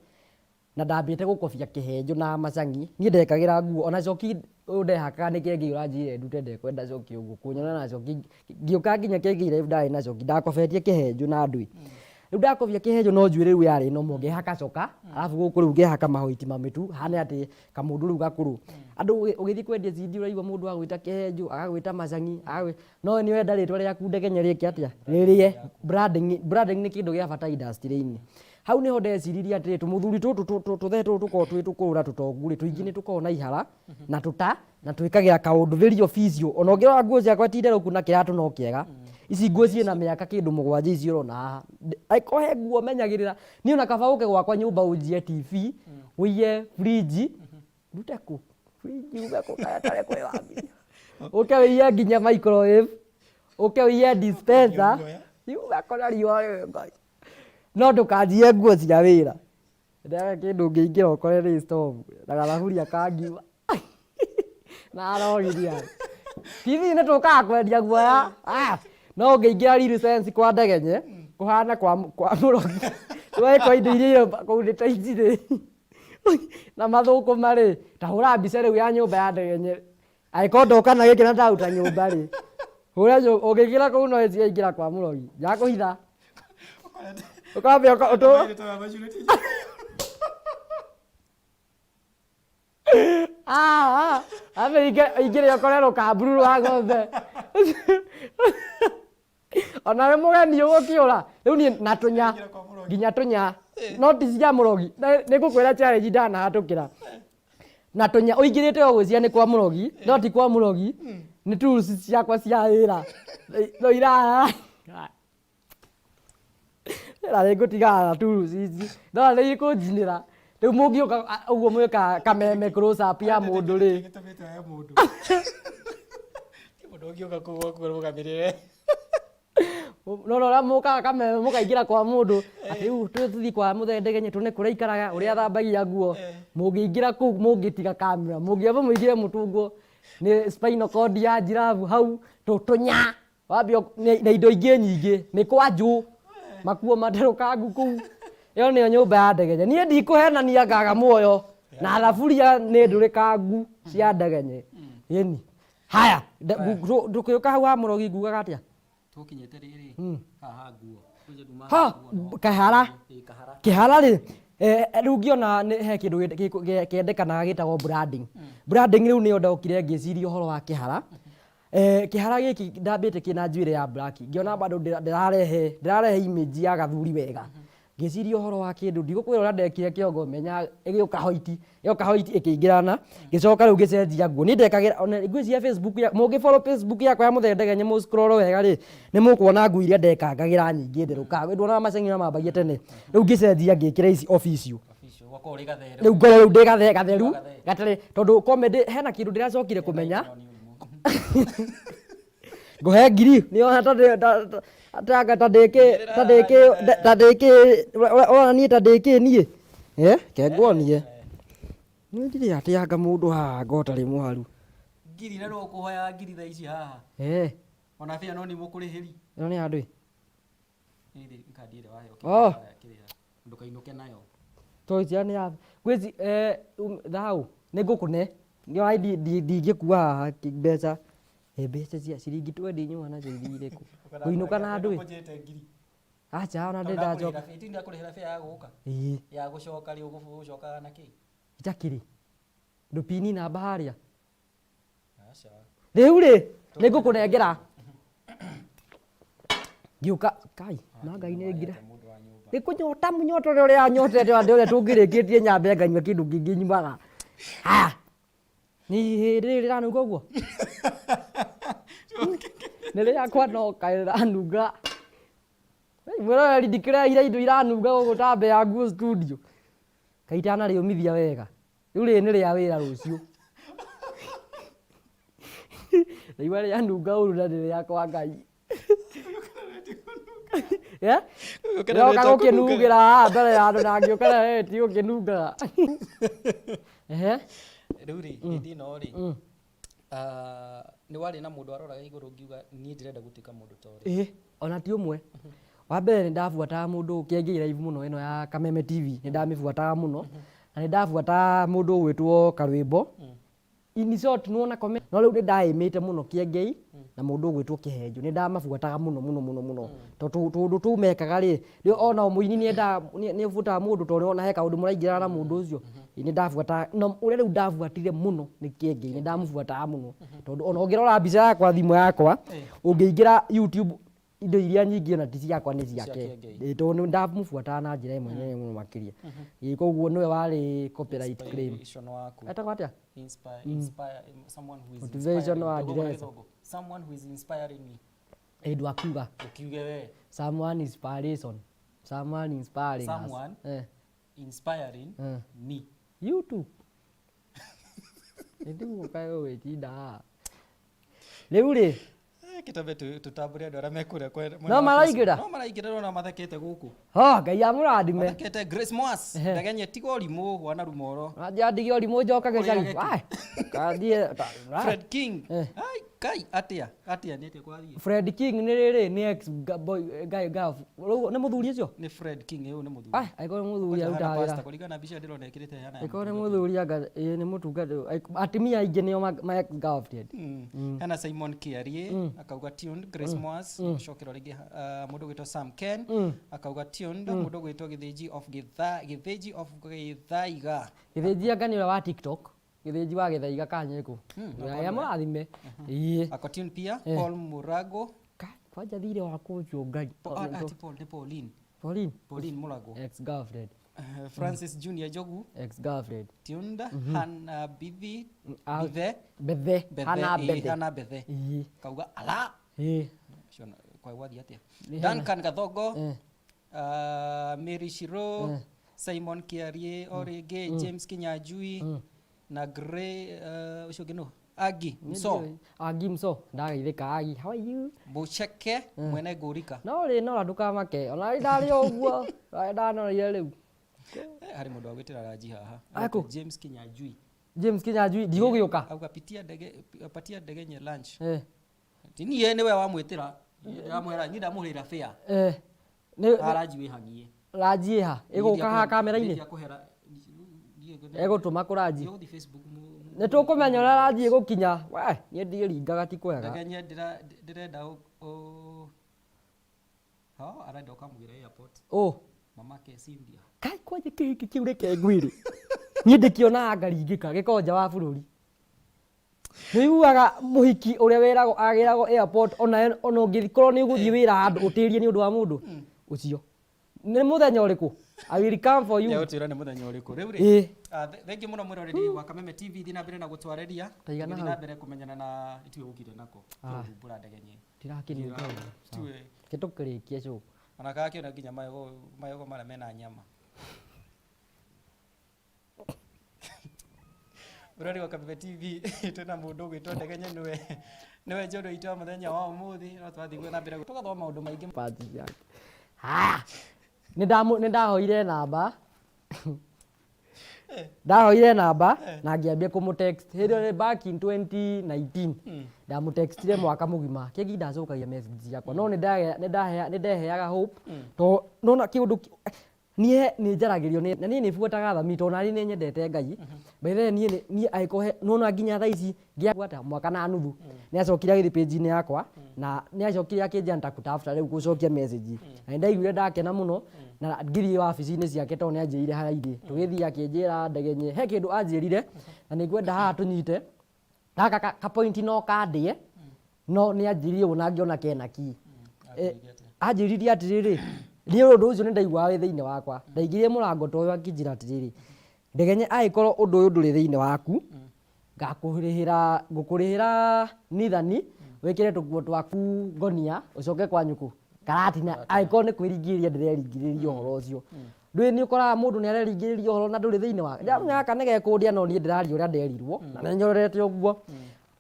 Na ndambĩte gũkobia kĩhenjo na macang'i. Niĩ ndekagĩra nguo ona coki ũyũ ndehakaga nĩ Kĩengei ũranjĩrire ndute ndekwenda coki ũguo. Kũnyona na coki ngĩũka nginya Kĩengei live ndarĩ na coki. Ndakobetie kĩhenjo na ndũĩ. Rĩu ndakobia kĩhenjo no njuĩrĩ rĩu yarĩ normal ngehaka coka, arabu gũkũ rĩu ngehaka mahoiti mamĩtu hane atĩ kamũndũ rĩu gakũrũ. Andũ ũgĩthiĩ kwendia CD ũraigua mũndũ agwĩta kĩhenjo, agagwĩta macang'i, no nĩ ũrenda rĩtwa rĩaku Ndegenya rĩke atĩa? Rĩrĩe. Branding, branding nĩ kĩndũ gĩa bata industry-inĩ. Hau nĩho ndeciririe atĩrĩ, tũmũthuri tũtũ tũthee tũtũ tũkoragwo twĩ tũkũrũ na tũtongu rĩ, tũingĩ nĩ tũkoragwo na ihara na tũta na twĩkagĩra kaũndũ very official. Ona ũngĩrora nguo ciakwa ti nderũku na kĩratũ no kĩega. Ici nguo ciĩna mĩaka kĩndũ 7 ici ũrona haha. Angĩkorwo he nguo menyagĩrĩra, niĩ ona kaba ũke gwakwa nyũmba ũnjiye TV, ũiye fridge, ndute kũ? Fridge yume kũ kana ĩtarĩ kwĩyambia? Ũke ũiye nginya microwave, ũke ũiye dispenser, yume kũ na riũa rĩrĩ Ngai. No ndũkanjiye nguo cia wĩra. Ndĩraga kĩndũ ũngĩingĩra ũkore nĩ stove na gathaburia ka ngima. Na arogiria. TV nĩ tũkaga kwendia guoya. Ah, no ũngĩingĩra real sense kwa ndegenye kũhana kwa mũrogi. Twekwa indo iria irĩ kũu nĩ ta ici rĩ. Na mathũkũma rĩ, ta hũra mbica rĩu ya nyũmba ya ndegenye. Angĩkorwo ndoka na gĩkĩ na ndaruta nyũmba rĩ, hũra ũngĩingĩra kũu no ĩciaingĩra kwa mũrogi. Njakũhitha. Ũkambia ũtũ. Ah, ah, aingĩre ũkore rũkamburu rwa ng'ombe. Onawe mũgeni ũgũkĩũra. Rĩu niĩ na tũnya, nginya tũnya. No ti cia mũrogi. Nĩ ngũkwĩra challenge ndanahatũkĩra. Na tũnya ũingĩrĩte ũgwĩciria nĩ kwa mũrogi, no ti kwa mũrogi. Nĩ tools ciakwa cia wĩra. No iraya. Na nĩ ngũtigana na tools ici. No nĩ ikũnjinĩra. Rĩu mũngĩũka ũguo mwĩkaga kameme close up ya mũndũ rĩ. Gĩtũmĩte we mũndũ. Ti mũndũ ũngĩũka kũu gwaku arũgamĩrĩre. No ũrĩa mũkaga kameme mũkaingĩra kwa mũndũ atĩ rĩu tũthiĩ kwa mũthee Ndegenye tuone kũrĩa aikaraga, ũrĩa athambagia nguo. Mũngĩingĩra kũu mũngĩtiga kamera, mũngĩamba mũingĩre mũtũngwo nĩ spinal cord ya giraffe hau tũnya. Wambia na indo ingĩ nyingĩ, mĩkwanjũ, makuo materũkangu kũu. Ĩyo nĩyo nyũmba ya Ndegenye. Niĩ ndikũhenania ngaga muoyo na thaburia nĩ ndũrĩkangu cia Ndegenye. Ĩni. Haya, ndũkĩũka hau ha mũrogi ngugaga atĩa? Tũkinyĩte rĩrĩ, haha nguo. Ha, kahara. Kĩhara rĩ, rĩu ngĩona he kĩndũ kĩendekanaga gĩtagwo branding. Branding rĩu nĩyo ndokire ngĩciria ũhoro wa kĩhara. Kĩhara gĩkĩ ndambĩte kĩna njuĩrĩ ya black, ngĩona bado ndĩrarehe ndĩrarehe image ya gathuri wega. Ngĩciria ũhoro wa kĩndũ, ndigũkwĩra ũrĩa ndekire kĩongo menya ĩgĩũka hoiti, yoka hoiti ĩkĩingĩrana, ngĩcoka rĩu ngĩcenjia nguo. Niĩ ndekagĩra ona ngwĩciria Facebook ya, mũngĩ follow Facebook yakwa ya Mũthee Ndegenye mũ scroll wega rĩ, nĩ mũkuona nguo iria ndekangagĩra nyingĩ nderũkaga. Nduonaga maceng'i ũrĩa mambagia tene. Rĩu ngĩcenjia ngĩkĩra ici official. Ũgakorwo ũrĩ gatheru. Rĩu ngorwo rĩu ndĩ gatheru, gatarĩ, tondũ comedy hena kĩndũ ndĩracokire kũmenya. Ngũhe ngiri nĩona ta ndĩkĩ ta ndĩkĩ ta ndĩkĩ ũrona niĩ ta ndĩkĩ niĩ eh ke nguonie niĩ ndirĩ atĩanga mũndũ haha ngo ũtarĩ mũharu. Ngiri na no ũkũhoyaga ngiri thaa ici haha. Eh. Ona bĩa no nimũkũrĩhĩri. Ĩno nĩ ya ndũĩ? Ĩrĩ kandi ĩrĩa waheo Oh. kĩrĩa ndũkainũke nayo. Tũicia nĩ ya gwĩci eh thaũ nĩ ngũkũne nĩ ndingĩkua haha mbeca mbeca cia ciringi twendi nyuma nacio ithi irĩkũ ngũinũka na ndũĩ Ũkũnjĩte ngiri. Acha ona ndĩ ndacoka. Tondũ ndakũrĩhĩra fare ya gũka. Ĩĩ. Ya gũcoka rĩ ũgũcokaga na kĩ? Itakĩrĩ. Ndũpini namba harĩa. Aca. Rĩu rĩ nĩ ngũkũnengera. Ngĩũka kai na Ngai nĩ ngira. Mũndũ wa nyũmba. Nĩ kũnyota mũnyota ũrĩa ũrĩa nyotete andũ ũrĩa tũngĩrĩkĩtie nyambe nganyua kĩndũ kĩngĩ nyumaga. Haya. Nĩ hĩndĩ rĩrĩ rĩranunga ũguo? Nĩ rĩakwa no kaĩ rĩranunga. Mwĩroreri ndikĩrehire indo iranunga gũkũ ta mbea nguo studio. Kaĩ itanarĩũmithia wega. Rĩu rĩrĩ nĩ rĩa wĩra rũciũ. Ndaigua rĩanunga ũru na nĩ rĩakwa Ngai. Eh? Ndoka gũkĩnungĩra haha mbere ya andũ na ngĩũka na ti gũkĩnungaga. Ehe. Rĩu rĩ, hĩndĩ ĩno rĩ, nĩ warĩ na mũndũ waroraga igũrũ ũngiuga niĩ ndĩrenda gũtuĩka mũndũ ta ũrĩa? Ĩĩ, ona ti ũmwe. Wa mbere nĩ ndabuataga mũndũ kĩengei live mũno ĩno ya Kameme TV, nĩ ndamĩbuataga mũno. Na nĩ ndabuataga mũndũ ũgwĩtwo Karwĩmbo. In short nĩwona comment no rĩu nĩndaĩmĩte mũno Kĩengei na mũndũ ũgwĩtwo Kĩhenjo nĩndamabuataga mũno mũno mũno mũno tondũ tũũndũ tũu mekaga rĩ ona mũini nĩendaga nĩabuataga mũndũ tondũ nĩwona he kaũndũ mũraingĩrana na mũndũ ũcio nĩndabuataga na ũrĩa rĩu ndabuatire mũno nĩ Kĩengei nĩndamũbuataga mũno tondũ ona ũngĩrora mbica yakwa thimũ yakwa ũngĩingĩra YouTube indo iria nyingĩ ona ti ciakwa nĩ Cia ciake Kĩengei. Ĩĩ, tondũ nĩ ndamũbuataga na njĩra ĩmwe nene mũno makĩria Ĩĩ, koguo nĩwe warĩ copyright claim Inspiration waku. etagwo atĩa Inspire, inspire, someone who is Motivation inspiring. wa Ndũgũkũ na address. Gĩthũngũ. Someone who is inspiring me. Ĩĩ, ndwakiuga Ũkiuge we. Someone inspiration someone inspiring us. Someone. Eh, Inspiring Eh. me. You too. Nĩ ndigũka ũgĩtinda haha rĩu rĩ. Kĩtambe tũtambũre andũ arĩa me kũrĩa mwena No wa maraingĩra? Facebook. No maraingĩra ndĩrona mathekete gũkũ. Oh, Ngai amũrathime. Mathekete Grace Mwas. Ndegenye tiga ũrimũ wana rumoro. Anjia ndige ũrimũ njoka gĩcagi. Ũrĩa Wai, Kathiĩ ta- Fred King. Eh. Ai, kai atia atia nĩ atĩa kwathiĩ? Fred King nĩ rĩrĩ nĩ ex boy guy guy rĩu nĩ mũthuri ũcio? Nĩ Fred King ũyũ nĩ mũthuri. Ai, angĩkorwo nĩ mũthuri Kwanja arutaga hana wĩra. pastor, kũringana na mbica ndĩrona ĩkĩrĩte hana ya Angĩkorwo nĩ mũtungatĩri. mũthuri anga ĩĩ nĩ mũtungata atumia aingĩ nĩo ma ex girlfriend. Hena Simon Kiarie akauga tuned, Grace Mwas cokero rĩngĩ mũndũ ũgwĩtwo Sam Ken akauga tuned, mũndũ ũgwĩtwo Gĩthĩnji of Gĩthĩnji of Gĩthaiga. Gĩthĩnji anga nĩ ũrĩa wa TikTok. Gĩthĩnji wa Gĩthaiga Kanyĩkũ. Ngai amũrathime. Ĩĩ. Ako tuned pia Paul Murago. Kwanja thirĩ wakwa ũcio Ngai. Ti Paul, nĩ Pauline. Pauline. Pauline Murago. Ex girlfriend. Francis Junior Njogu Ex girlfriend. tuned, Hannah Bithi Bithe Bethe. Bethe, Hana ĩĩ, Bethe. Hannah Bethe Ĩĩ. kauga ala Ĩĩ. Ũcio kwa gwathiĩ atĩa Duncan Gathongo Mary Shiro Simon Kiarie o rĩngĩ James Kinyanjui na Gray ũcio ũngĩ nũ Agi Mso Agi Mso. Ndageithĩka Agi. How are you? Mũceke mwene ngũrika. No rĩ Nora ndũkamake. Ona rĩ ndarĩ o ũguo. Ndanorire rĩu. Harĩ mũndũ wagwĩtĩra ranji haha. Akũ? James Kinyanjui. James Kinyanjui ndigũgĩũka. Auga pitia ndege patia ndege nye lunch. Ti niĩ nĩwe wamwĩtĩra. Ndamwĩra niĩ ndamũrĩra fare. Nĩ Ranji wĩhang'ie. ranji ĩha ĩgũka haha kamera-inĩ ĩgũtũma kũ ranji Ndigũthiĩ Facebook nĩ tũkũmenya ũrĩa ranji ĩgũkinya we niĩ ndiĩringaga ti kwega Ndegenye ndĩrenda ho arenda ũkamũgĩra airport ũ mamake Cynthia. Kai kwanja kĩhiki kĩu reke ngwĩre niĩ ndĩkĩonaga ngaringĩka gĩkorwo nja wa bũrũri nĩiguaga mũhiki ũrĩa wĩragwo agĩragwo airport ona ona ũngĩkorwo nĩ ũgũthiĩ wĩra handũ ũtĩrie nĩ ũndũ wa mũndũ ũcio nĩ mũthenya ũrĩkũ I will come for you Nĩegũtwĩra nĩ mũthenya ũrĩkũ rĩu rĩ Ĩĩ. Thengiũ mũno mwĩroreri wa Kameme TV thiĩ na mbere na gũtwarĩria Taigana Tũgĩthiĩ hau. na mbere kũmenyana na ithuĩ ũkire nako tũhumbũra ndegenye ndirakĩnunga ũguo. Tiwe Reke tũkĩrĩkie show ona kana kĩona nginya magego magego marĩa mena nyama Mũrori wa Kameme TV twĩna mũndũ ũgwĩtwo Ndegenye nĩwe nĩwe njorua itũ ya mũthenya wa ũmũthĩ no twathiĩ na mbere tũgathoma maũndũ maingĩ Parts ciake. Haya. Nĩ ndahoire namba ndahoire namba na ngĩambia kũmũtext hĩndĩ ĩyo nĩ back in 2019 ndamũtextire mwaka mũgima kĩngĩ ndacokagia message ciakwa no nĩ ndeheaga hope to nona kĩũndũ niĩ nĩ njaragĩrio na niĩ nĩ buataga thami tondũ naniĩ nĩ nyendete Ngai by the way niĩ niĩ angĩkorwo nona nginya thaa ici ngĩbuata mwaka na nuthu nĩ acokire agĩthiĩ page-inĩ yakwa na nĩ acokire akĩnjĩra nitakutafuta rĩu gũcokia message na nĩ ndaiguire ndakena mũno na ngĩthiĩ wabici-inĩ ciake tondũ nĩ anjĩrire harĩa irĩ tũgĩthiĩ akĩnjĩra Ndegenye he kĩndũ anjĩrire na nĩ ngwenda haha tũnyite gaka ka point no kandĩe no nĩ anjĩrire ũguo na ngĩona kena ki anjĩririe atĩrĩrĩ niĩ ũndũ ũcio nĩ ndaiguaga wĩ thĩinĩ wakwa ndaingĩrire mũrango ta ũyũ akĩnjĩra atĩrĩrĩ Ndegenye angĩkorwo ũndũ ũyũ ndũrĩ thĩinĩ waku ngakũrĩhĩra ngũkũrĩhĩra nithani wĩkĩre tũkuo twaku ngonia ũcoke kwanyu kũ Karatina angĩkorwo nĩ kwĩringĩrĩria ndĩreringĩrĩria ũhoro ũcio ndũĩ nĩ ũkoraga mũndũ nĩ areringĩrĩria ũhoro na ndũrĩ thĩinĩ wake ndĩramenya gaka nĩ gekũndia no niĩ ndĩraria ũrĩa nderirwo na nĩ nyororete ũguo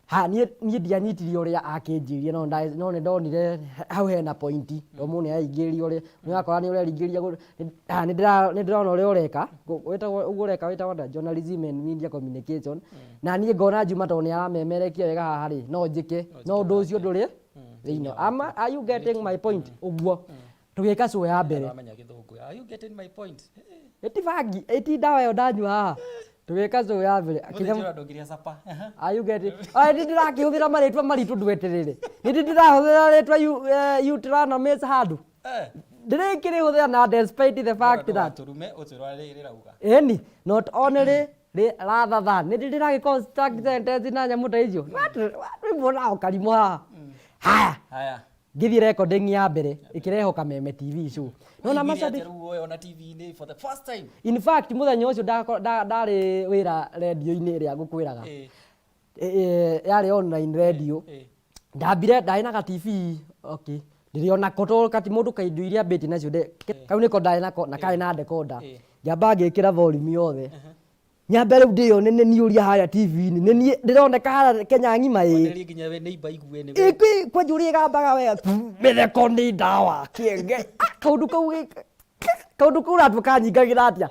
ha niĩ ndianyitire ũrĩa akĩnjĩrire no no nĩ ndonire hau hena point tondũ mũndũ nĩ areringĩrĩria ũrĩa nĩ ũrakora nĩ ũreringĩrĩria nĩ ndĩrona ũrĩa ũreka wĩtagwo ũguo ũreka wĩtagwo atĩa journalism and media communication na niĩ ngona Juma tondũ nĩ aramemerekia wega haha rĩ no njĩke no ũndũ ũcio ndũrĩ thĩinĩ are you getting my point ũguo tũgĩka show ya mbere Wamenya gĩthũngũ are you getting my point ĩti bangi ĩti ndawa ĩyo ndanyua haha tũgĩka show ya mbere Mũthĩnjĩra ndũngĩrĩa capa Are you getting? Aya nĩ ndĩrakĩhũthĩra marĩtwa maritũ ndweterere. Nĩ ndĩrahũthĩra rĩtwa Utrana Miss handũ. Ndĩrĩkĩrĩhũthĩra na despite the fact that tũrume ũtwĩra rĩrauga. Ĩni, not only rather than. Nĩ ndĩragĩ construct sentence na nyamũ ta icio. Watu karimũ haha. Haya. Haya. Ngĩthiĩ recording ya mbere ĩkĩrehwo Kameme TV show. Nona macabiki ona TV-inĩ for the first time. In fact mũthenya ũcio ndarĩ wĩra radio-inĩ ĩrĩa ngũkwĩraga. Yarĩ online radio. Ndambire ndarĩ na ga TV okay. Ndĩrĩ onako tondũ kati mũndũ kaindo iria ambĩtie nacio kau nĩko ndarĩ nako na karĩ na decoder. Ngĩamba ngĩkĩra volume yothe. Nyambe rĩu ndĩyone nĩ niĩ ũria harĩa TV-inĩ, nĩ niĩ ndĩroneka harĩa Kenya ng'ima ĩĩ. Wanĩrĩrie nginya we neighbor aigue nĩ we. Kwanja ũrĩa ĩgambaga wega, mĩtheko nĩ ndawa, kĩenge. Ah, kaũndũ kau kaũndũ kau ũratua kanyingagĩra atĩa?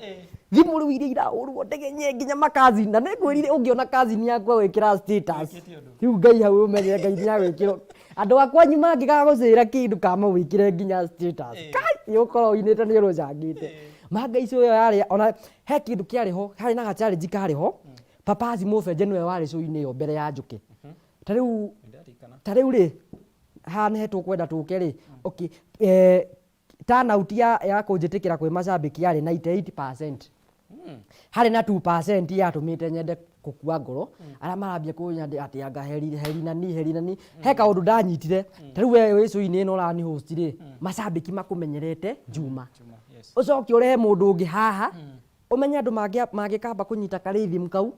Thimũ rĩu iria irahũrwo ndegenye nginya makazini, na nĩngwĩrire ũngĩona kazini yakwa gwĩkĩra status, rĩu Ngai hau ũmenye Ngai nĩagwĩkĩra. Andũ a kwanyu mangĩgagũcĩra kĩndũ kama wĩkĩre nginya status, kai nĩũgũkorwo ũinĩte nĩũrũcangĩte. Ma Ngai show ĩyo yarĩ ona he kĩndũ kĩarĩ ho, harĩ na ga challenge karĩ ho, Papazi Mũbenje nĩwe warĩ show-inĩ ĩyo mbere ya njũke. Ta rĩu ta rĩu rĩ, haha nĩhe tũkwenda tũke rĩ, okay, turnout ya kũnjĩtĩkĩra kwĩ macambĩki yarĩ 98%. Harĩ na 2% yatũmĩte nyende gũkua ngoro, arĩa marambia kũnyandĩ atĩ anga heri heri nani heri nani. He kaũndũ ndanyitire, ta rĩu we wĩ show-inĩ ĩno ũrani host rĩ, macambĩki makũmenyerete Juma. Ũcoke ũrehe mũndũ ũngĩ haha, ũmenye andũ mangĩkamba kũnyita ka rhythm kau,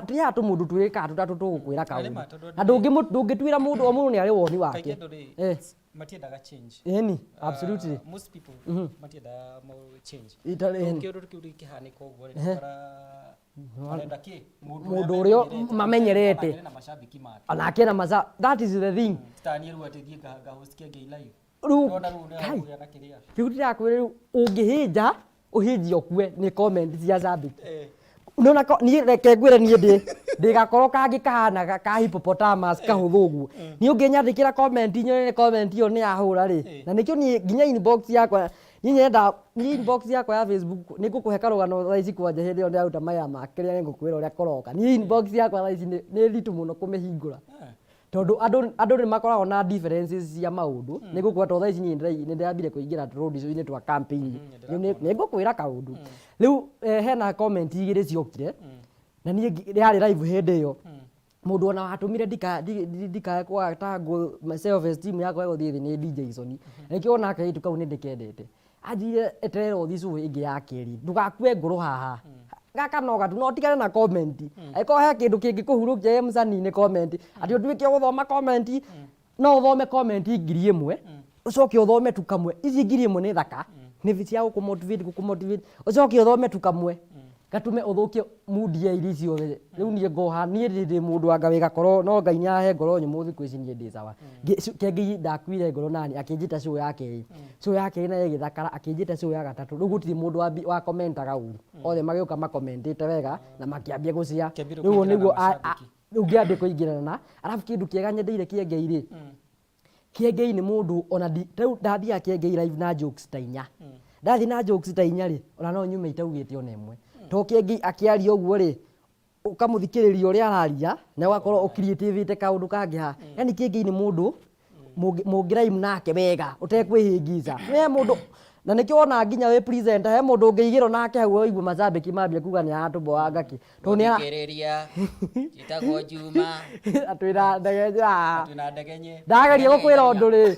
ti haha tũmũndũ twĩrĩ kana tũtatũ tũgũkwĩra Na nĩ ma, kaũndũ. tondũ andũ Na ndũngĩtuĩra mũndũ, o mũndũ nĩ arĩ woni wake. Kaingĩ andũ rĩ, matiendaga change. Ĩni, absolutely. Most people matiendaga change. Itarĩ, Rĩu ĩni. kĩũndũ kĩu kĩhanĩka ũguo rĩ, ũkora arenda kĩ? Mũndũ ũrĩa mamenyerete. Onake na macambĩki make. Onake na maca, that is the thing. Tani rĩu atĩ thiĩ nga host kĩngĩ live. Rĩu, Ndona rĩu nĩ kai, aragũgĩa na kĩrĩa. Rĩu ndĩrakwĩra rĩu ũngĩhĩnja, ũhĩnjie ũkue nĩ comment cia cambĩki. Nĩwona niĩ reke ngwĩre niĩ ndĩ gakoro kangĩ kahana ka hippopotamus kahũthũ ũguo. Niĩ ũngĩnyandĩkĩra comment nyone comment ĩyo nĩ yahũra rĩ, na nĩkĩo niĩ nginya inbox yakwa, niĩ nyendaga, niĩ inbox yakwa ya Facebook nĩ ngũkũhe karũgano thaa ici kwanja hĩndĩ ĩyo ndĩraruta mawĩra ma kĩrĩa nĩ ngũkwĩra ũrĩa kũroka. Niĩ inbox yakwa thaa ici nĩ nditũ mũno kũmĩhingũra. Tondũ andũ nĩ makoragwo na differences cia maũndũ. Nĩ ngũkwĩra tondũ thaa ici niĩ nĩ ndĩrambire kũingĩra tũrũndicũ-inĩ twa campaign. Nĩ ngũkwĩra kaũndũ. Rĩu hena comment igĩrĩ ciokire, na niĩ yarĩ live hĩndĩ ĩyo. Mũndũ ona watũmire ndikae kwaga ta self esteem yakwa ĩgũthiĩ thĩ nĩ DJ Soni. Nĩkĩo ona kairĩtu kau nĩ ndĩkendete. Anjĩrire eterera ũthiĩ show ĩngĩ ya kerĩ, ndũgakue ngoro haha. Gaka no gatu, no ũtigane na comment. Angĩkorwo he kĩndũ kĩngĩkũhurũkia wĩ mũcanii nĩ comment. Atĩ ũtuĩke ũgũthoma comment, no ũthome comment 1000, ũcoke ũthome tu kamwe. Ici 1000 nĩ thaka, nĩ cia gũkũ motivate, gũkũ motivate. Ũcoke ũthome tu kamwe, gatũme ũthũkie mood ya iria ciothe. Rĩu niĩ ngoha, niĩ ndĩ mũndũ anga wĩ gakoro, no Ngai nĩ ahe ngoro nyũmũ thikũ ici niĩ ndĩ sawa. Kĩengei ndakuire ngoro nani, akĩnjĩta show ya kerĩ. Show ya kerĩ nayo ĩgĩthakara, akĩnjĩta show ya gatatũ. Rĩu gũtirĩ mũndũ wa commentaga ũru. Othe magĩũka makomentĩte wega, na makĩambia gũcia. Kĩambia Rĩu ũguo kũingĩrana nĩguo macambĩki. rĩu ngĩambia kũingĩrana na, arabu kĩndũ kĩega nyendeire Kĩengei rĩ, Kĩengei nĩ mũndũ ona rĩu ndathiaga Kĩengei live na jokes ta inya. Ndathiĩ na jokes ta inya rĩ, ona no nyume itaugĩte ona ĩmwe. To Kĩengei akĩaria ũguo rĩ, ũkamũthikĩrĩria ũrĩa araria, na ũgakorwo ũcreativĩte kaũndũ kangĩ haha. Yaani Kĩengei nĩ mũndũ mũngĩraimu nake wega, ũtekwĩhĩngĩca. He mũndũ, na nĩkĩo wonaga nginya wĩ presenter, he mũndũ ũngĩigĩrwo nake hau ũigue macambĩki mambia kuga nĩ aratũboanga kĩ. Tondũ nĩ ara- Mũthikĩrĩria, njĩtagwo Juma. Atwĩra ndegenye. Twĩna ndegenye. Ndageria gũkwĩra ũndũ rĩ,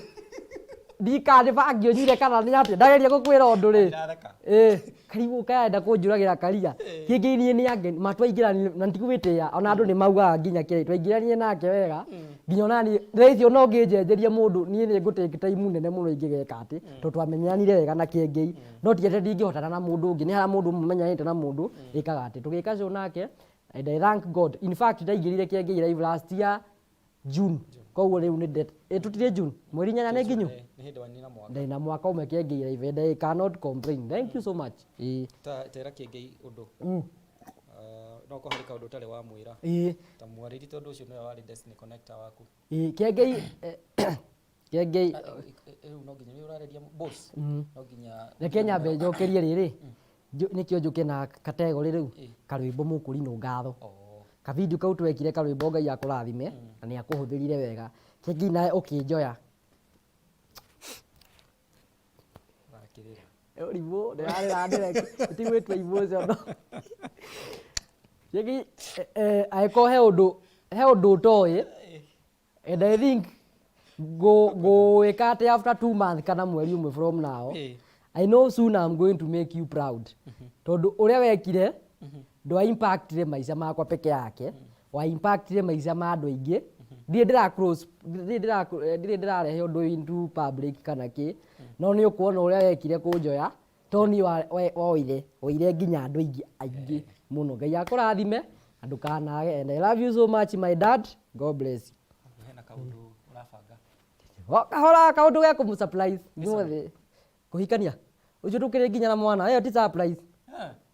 ndikana bangi ũnyuire kana nĩ atĩa, ndageria gũkwĩra ũndũ rĩ. Ndiratheka. Karigũ karenda kũnjũragĩra karia. Kĩngĩ niĩ nĩ ange, ma twaingĩranire, na ndigwĩtĩa, ona andũ nĩ maugaga nginya kĩrĩa, twaingĩranire nake wega, nginya ona niĩ, thaa ici ona ũngĩnjenjeria mũndũ, niĩ nĩ ngũ take time nene mũno ingĩgeka atĩ, tondũ twamenyanire wega na Kĩengei, no ti atĩ ndingĩhotana na mũndũ ũngĩ, nĩ harĩa mũndũ mũmenyanĩte na mũndũ, ĩkaga atĩ, tũgĩka show nake, and I thank God, in fact ndaingĩrire Kĩengei live last year June, koguo rĩu nĩ tũtirĩ June, mweri inyanya nĩ nginyu? Nĩ hĩndĩ wanina mwaka. Ndĩna mwaka ũmwe Kĩengei live and I cannot complain, thank you so much. Tera Kĩengei ũndũ. No korwo harĩ kaũndũ ũtarĩ wamwĩra. Ta mwarĩrie tondũ ũcio nĩwe warĩ Destiny Connector waku. Kĩengei, Kĩengei. Rĩu no nginya nĩ ũrarĩria boss. No nginya Reke nyambe njokerie rĩrĩ, nĩkĩo njũke na category rĩu, karwĩmbo mũkũrinũ ngatho. Kavideo kau twekire karwĩmbo Ngai akũrathime, na nĩ akũhũthĩrire wega. Kĩengei nawe ũkĩnjoya. Ũrakĩrĩra. Ũrimũ, ndĩrarĩra ndĩreke, ti gwĩtua emotional. Kĩengei, angĩkorwo he ũndũ ũtoĩ, and I think ngũĩka atĩ after 2 months kana mweri ũmwe from now, I know soon I'm going to make you proud. Tondũ ũrĩa wekire, ndwa impactire maica makwa peke yake, wa impactire maica ma andũ aingĩ. Ndirĩ ndĩra cross, ndirĩ ndĩra, ndirĩ ndĩrarehe ũndũ into public kana kĩ, no nĩ ũkuona ũrĩa wekire kũnjoya, to niĩ woire, woire nginya andũ aingĩ aingĩ. Mũno. Ngai akũrathime na ndũkanage. And I love you so much, my dad. God bless you. Hena kaũndũ ũrabanga? O kahora, kaũndũ ge kũmũ surprise inyuothe. Kũhikania ũcio tũkĩrĩ nginya na mwana, ĩyo ti surprise.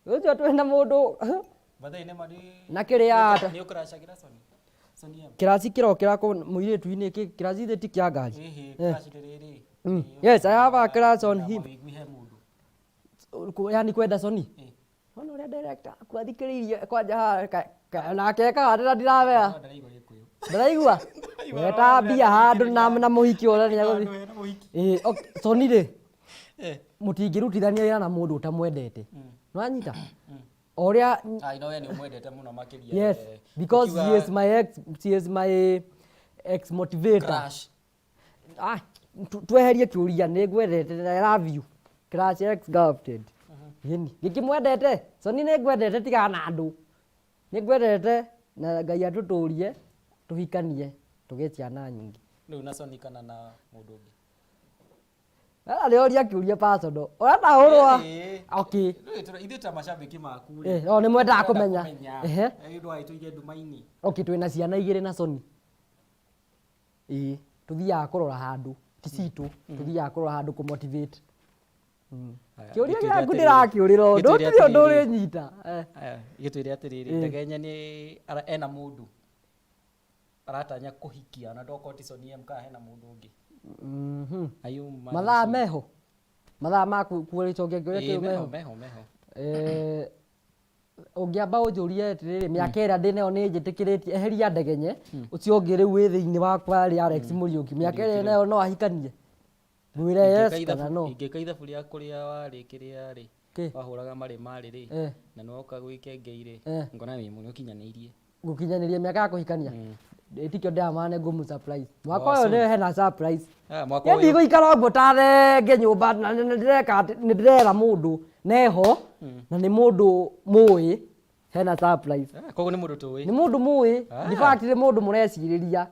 Ũcio twĩna mũndũ. Bathai nĩ mari. Na kĩrĩa Nĩ ũkũracagĩra Sony? Sony M. Kĩraci kĩrokĩra kũ mũirĩtu-inĩ, kĩraci thĩ ti kĩa ngari. Ĩhĩ, crush rĩrĩ. Yes, I have a crush on him. Wĩigui he mũndũ. Yani kwenda Sony. Ona ũrĩa director aku athikĩrĩirie kwanja haha, nake ekaga atĩ na ndiramera. No ndaraigua Gĩkũyũ. Ndaraigua weta mbia handũ na mũhiki ũrĩa nĩ agũthiĩ. Handũ hena mũhiki. Ĩĩ, ok, Sony rĩ, mũtingĩrutithania wĩra na mũndũ ũtamwendete, nĩwanyita o ũrĩa. Ai, no we nĩ ũmwendete mũno makĩria. Yes, because she is my ex, she is my ex motivator. Crush. Ah, tweherie kĩũria, nĩ ngwendete na I love you, crush, ex girlfriend. Yĩni ngĩkĩmwendete Sony, nĩ ngwendete, tigana na andũ, nĩ ngwendete na Ngai atũtũrie tũhikanie tũgĩe ciana nyingĩ. Rĩu na Sony kana na mũndũ ũngĩ? Nĩ ũria kĩũria personal ũrataũrwo. Okay. Rĩu ithuĩ ta macambĩki maku rĩ. O nĩ mwendaga kũmenya. Ehe. Ndũgagĩtũige nduma-inĩ. Okay, twĩna ciana igĩrĩ na Sony. Ĩĩ, tũthiaga kũrora handũ ti citũ, tũthiaga kũrora handũ kũ motivate. Aya, Kĩũria gĩtwĩre gĩaku atĩrĩrĩ. ndĩrakĩũrĩra ũndũ Gĩtwĩre ũtirĩ ũndũ atĩrĩrĩ. ũrĩnyita. Aya, gĩtwĩre atĩrĩrĩ, Ndegenya nĩ ena mũndũ aratanya kũhikia na ndokorwo ti Sony M kana hena mũndũ ũngĩ? Are you married? Mathaa meho, mathaa ma kũcokia kĩũria Ĩĩ, kĩu meho meho. Meho, meho. Ũngĩamba ũnjũrie atĩrĩrĩ, mĩaka ĩrĩa ndĩnayo nĩ njĩtĩkĩrĩtie eheria Ndegenye ũcio ũngĩ rĩu wĩ thĩinĩ wakwa rĩ, Alex Mũriũki, mĩaka ĩrĩa nayo no ahikanie, mwĩre yes Ingĩka kana no. Ingĩka ithabu rĩa kũrĩa warĩ kĩrĩa rĩ, Kĩ? wahũraga marĩ rĩ, na nĩwoka gwĩkengei rĩ, ngona wĩ mũno ũkinyanĩirie. Gũkinyanĩria mĩaka ya kũhikania ĩtikio ndĩramana, ngũmũ surprise mwaka Oh, ũyũ soon. nĩ hena surprise. Ah, mwaka Niĩ ũyũ. ndigũikara ũguo ta thenge nyũmba na nĩ ndĩreka atĩ- nĩ ndĩrera mũndũ neho na nĩ mũndũ mũĩ hena surprise. Ah, koguo nĩ mũndũ tũĩ. Nĩ mũndũ mũĩ. In fact, nĩ mũndũ mũrecirĩria,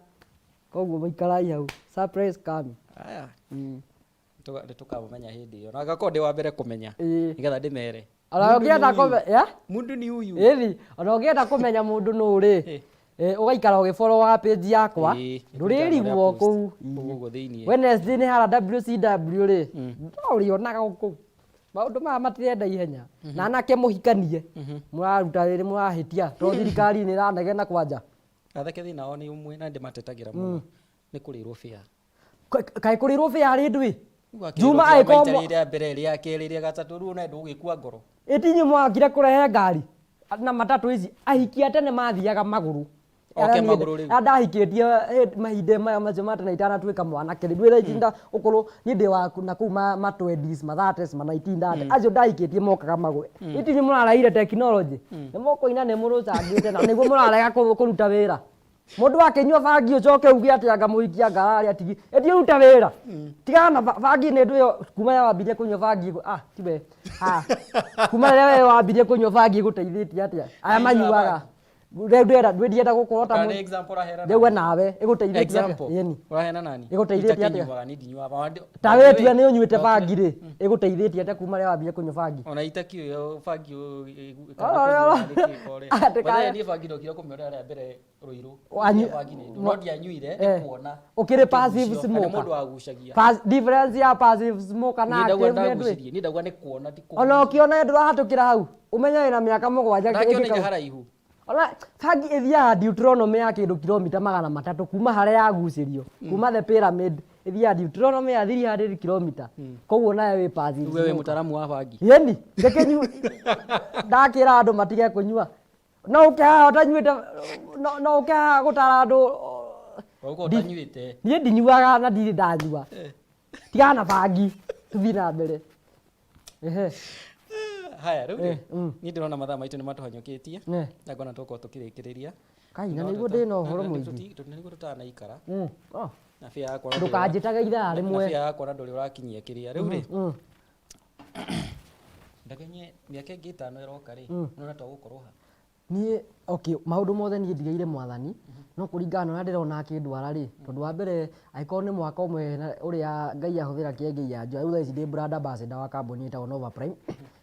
koguo mũikarai hau, surprise coming. Aya. Nĩ tũkamũmenya hĩndĩ ĩyo na ngakorwo ndĩ wa mbere kũmenya, nĩgetha ndĩmere. Ona ũngĩenda kũmenya Mundu ni huyu. Ĩni, ona ũngĩenda kũmenya mũndũ nũ rĩ, ũgaikara ũgĩfollow page yakwa, ndũrĩrigwo kũu. Kũu ũguo thĩiniĩ. Wednesday nĩ hara WCW rĩ, no ũrĩonaga kũu. Maũndũ maya matirenda ihenya na anake mũhikanie, mũraruta wĩrĩ mũrahĩtia tondũ thirikari nĩ ĩranegena kwanja. Athake thĩna wao nĩ ũmwe na ndĩmatetagĩra mũno, nĩ kũrĩrwo fare. Kaĩ kũrĩrwo fare rĩ ndwĩ Juma Juma angĩkorwo maita rĩrĩa mbere, rĩa kerĩ, rĩa gatatũ, rĩu ona ndũgĩkua ngoro. Ĩtinyu mwakire kũrehe ngari na matatũ ici, ahiki a tene mathiaga magũrũ. Oke Arĩa niĩ magũrũ rĩu. Arĩa ndahikĩtie mahinda maya macio ma tene itanatuĩka mwanake rĩ, ndwĩ thaa ici nda ũkũrũ niĩ ndĩ wa na kũu ma 20s, ma 30s, ma 1930, acio ndahikĩtie mokaga magũrũ. Itinyu mũrareire technology nĩ mũkũina nĩ mũrũcangĩte na nĩguo mũrarega kũruta wĩra. Mũndũ akĩnyua bangi ũcoke uge atĩ anga mũhiki anga ararĩa tigi ĩthiĩ ũrute wĩra, tigana na bangi nĩ ndũyo. Kuma rĩrĩa wambirie kũnyua bangi ah tiwe, ah kuma rĩrĩa we wambirie kũnyua bangi ĩgũteithĩtie atĩa? Aya manyuaga rĩu ndĩrenda ndwĩndienda gũkorwo ta Kana nĩ example ũraheana? Ndĩauga nawe ĩgũteithĩtie atĩa? Example. Ĩni. Ũraheana nani? Ĩgũteithĩtie atĩa? Itakĩnyuaga, niĩ ndinyuaga. Ta wĩ tua nĩ ũnyuĩte bangi rĩ, ĩgũteithĩtie atĩa kuma rĩrĩa wambirie kũnyua bangi? Ona itakĩũĩ bangi. Atĩ Niĩ bangi ndokire kũmĩona rĩa mbere Rũirũ. Bangi nĩ no ndianyuire, nĩ kuona. Ũkĩrĩ passive Nĩ smoker. mũndũ wagucagia. Difference ya passive smoker na Niĩ ndauga active nĩ ndũĩ? ndagucirie, niĩ ndauga nĩ kuona ti Ona ũkĩona ndũrahatũkĩra hau ũmenye wĩna mĩaka 7 Ndakĩona ĩngĩka- haraihu. Ona bangi ĩthiaga Deuteronomy ya kĩndũ kilomita 300 kuma harĩa yagucĩrio, kuma the pyramid ĩthiaga Deuteronomy ya 300 kilomita, koguo nawe wĩ passive We wĩ smoker. mũtaramu wa bangi. Yeni ngĩkĩnyu ndakĩra andũ matige kũnyua, no ũke haha ũtanyuĩte, no ũke haha gũtara andũ. Ũguo ũtanyuĩte. Niĩ ndinyuaga na ndirĩ ndanyua, tigana na bangi, tũthiĩ na mbere. Ehe. Haya, rĩu rĩ, niĩ ndĩrona mathaa maitũ nĩ matũhanyũkĩtie na ngona tũkorwo tũkĩrĩkĩrĩria. Kai, na nĩguo ndĩna ũhoro mũingĩ. Nĩguo tũtanaikara Oh. na bĩa yakwa na ndũrĩ Ndũkanjĩtage ithaa na rĩmwe. bĩa yakwa na ndũrĩ ũrakinyia kĩrĩa rĩu rĩ, Ndagenye, mĩaka ĩngĩ 5 ĩroka rĩ, ũrona ta ũgũkorwo ha? Niĩ, okay, maũndũ mothe niĩ ndigĩire Mwathani, no kũringana na ũrĩa ndĩrona akĩndwara rĩ, tondũ wa mbere angĩkorwo nĩ mwaka ũmwe na ũrĩa Ngai ahũthĩra kĩengei ya njoya, rĩu thaa ici ndĩ brand ambassador wa kambuni ĩtagwo Nova Prime.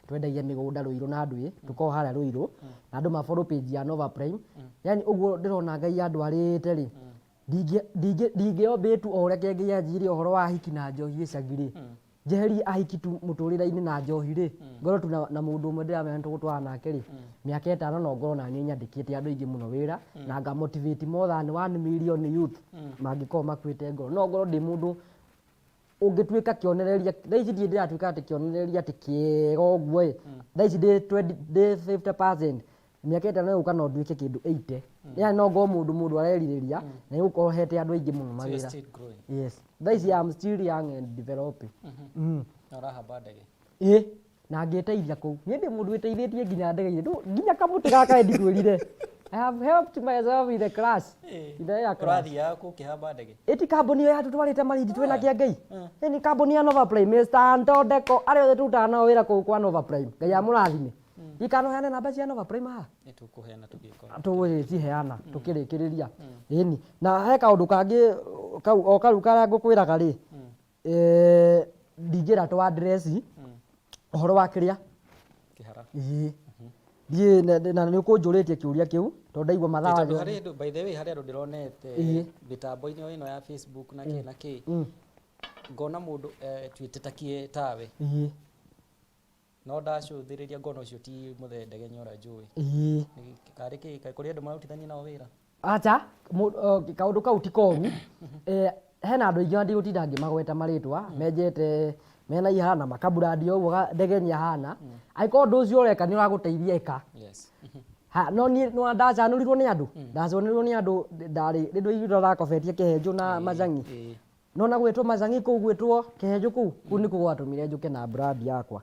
Twendagia mĩgũnda Rũirũ na ndwĩ tũkoragwo harĩa Rũirũ, na andũ ma follow page ya Nova Prime. Yani ũguo ndĩrona Ngai andwarĩte rĩ, ndingĩombĩ tu o ũrĩa Kĩengei anjĩrire ũhoro wa ahiki na njohi gĩcagi rĩ, njeherie ahiki tu mũtũrĩre-inĩ na njohi rĩ, ngorwo tu na mũndũ ũmwe ndĩramenya nĩtũgũtwarana nake rĩ, mĩaka 5 no ngorwo naniĩ nyandĩkĩte andũ aingĩ mũno wĩra na nga motivate more than 1 million youth mangĩkorwo makuĩte ngoro. No ngorwo ndĩ mũndũ ũngĩtuĩka kĩonereria. Thaa ici ndirĩ ndĩratuĩka atĩ kĩonereria atĩ kĩega ũguo ĩ, thaa ici ndĩ 20, ndĩ 50%. Mĩaka 5 ĩgũka no nduĩke kĩndũ 80, yani no ngorwo mũndũ arerirĩria na nĩgũkorwo hete andũ aingĩ mũno So you're mawĩra. still growing. Yes, thaa ici I'm still young and developing. Na ũrahamba ndege. Ĩ, na ngĩteithia kũu. Niĩ ndĩ mũndũ wĩteithĩtie nginya ndege-inĩ. Nginya kamũtĩ gaka ndikwĩrire, I have helped myself in the class, in the air class. Ũrathiaga kũ ũkĩhamba ndege? Ĩti kambuni ĩyo yatũtwarĩte Malindi twĩna Kĩangei. Ĩ nĩ kambuni ya Nova Prime, Mr. Antondeko, arĩa othe tũrutaga nao wĩra kũu kwa Nova Prime. Ngai amũrathime. Ikanoheane namba cia Nova Prime haha. Nĩ tũkũheana tũgĩkora. Tũgũciheana tũkĩrĩkĩrĩria. Ĩni. Na he kaũndũ kangĩ kau o kau karĩa ngũkwĩraga rĩ, ndingĩra tũ address ũhoro wa kĩrĩa Kĩhara. Ĩĩ. Ndiĩ na nĩ ũkũnjũrĩtie kĩũria kĩu tondũ ndaigua mathaa. Tondũ harĩ andũ, by the way, harĩ andũ ndĩronete mĩtambo-inĩ o ĩno ya Facebook na kĩ na kĩ, ngona mũndũ tuĩte ta kĩ tawe, no ndacũthĩrĩria ngona ũcio ti mũthee Ndegenya ũrĩa njũĩ. Karĩ kĩ kaĩ kũrĩ andũ mararutithania nao wĩra? Acha, kaũndũ kau ti koru. Hena andũ aingĩ ona ndigũtinda ngĩmagweta marĩtwa, menjete mena ihara na makaburandi o ũguo Ndegenya ahana. Angĩkorwo ũndũ ũcio ũreka nĩ ũragũteithia, ĩka. Ha, no niĩ no ndacanũrirwo nĩ andũ, ndacanũrirwo nĩ andũ ndarĩ rĩndũ ithuĩ tũrakobetie Kĩhenjũ na Macang'i. No na gwĩtwo Macang'i kũu, gwĩtwo Kĩhenjũ kũu, kũu nĩkuo gwatũmire njũke na brand yakwa.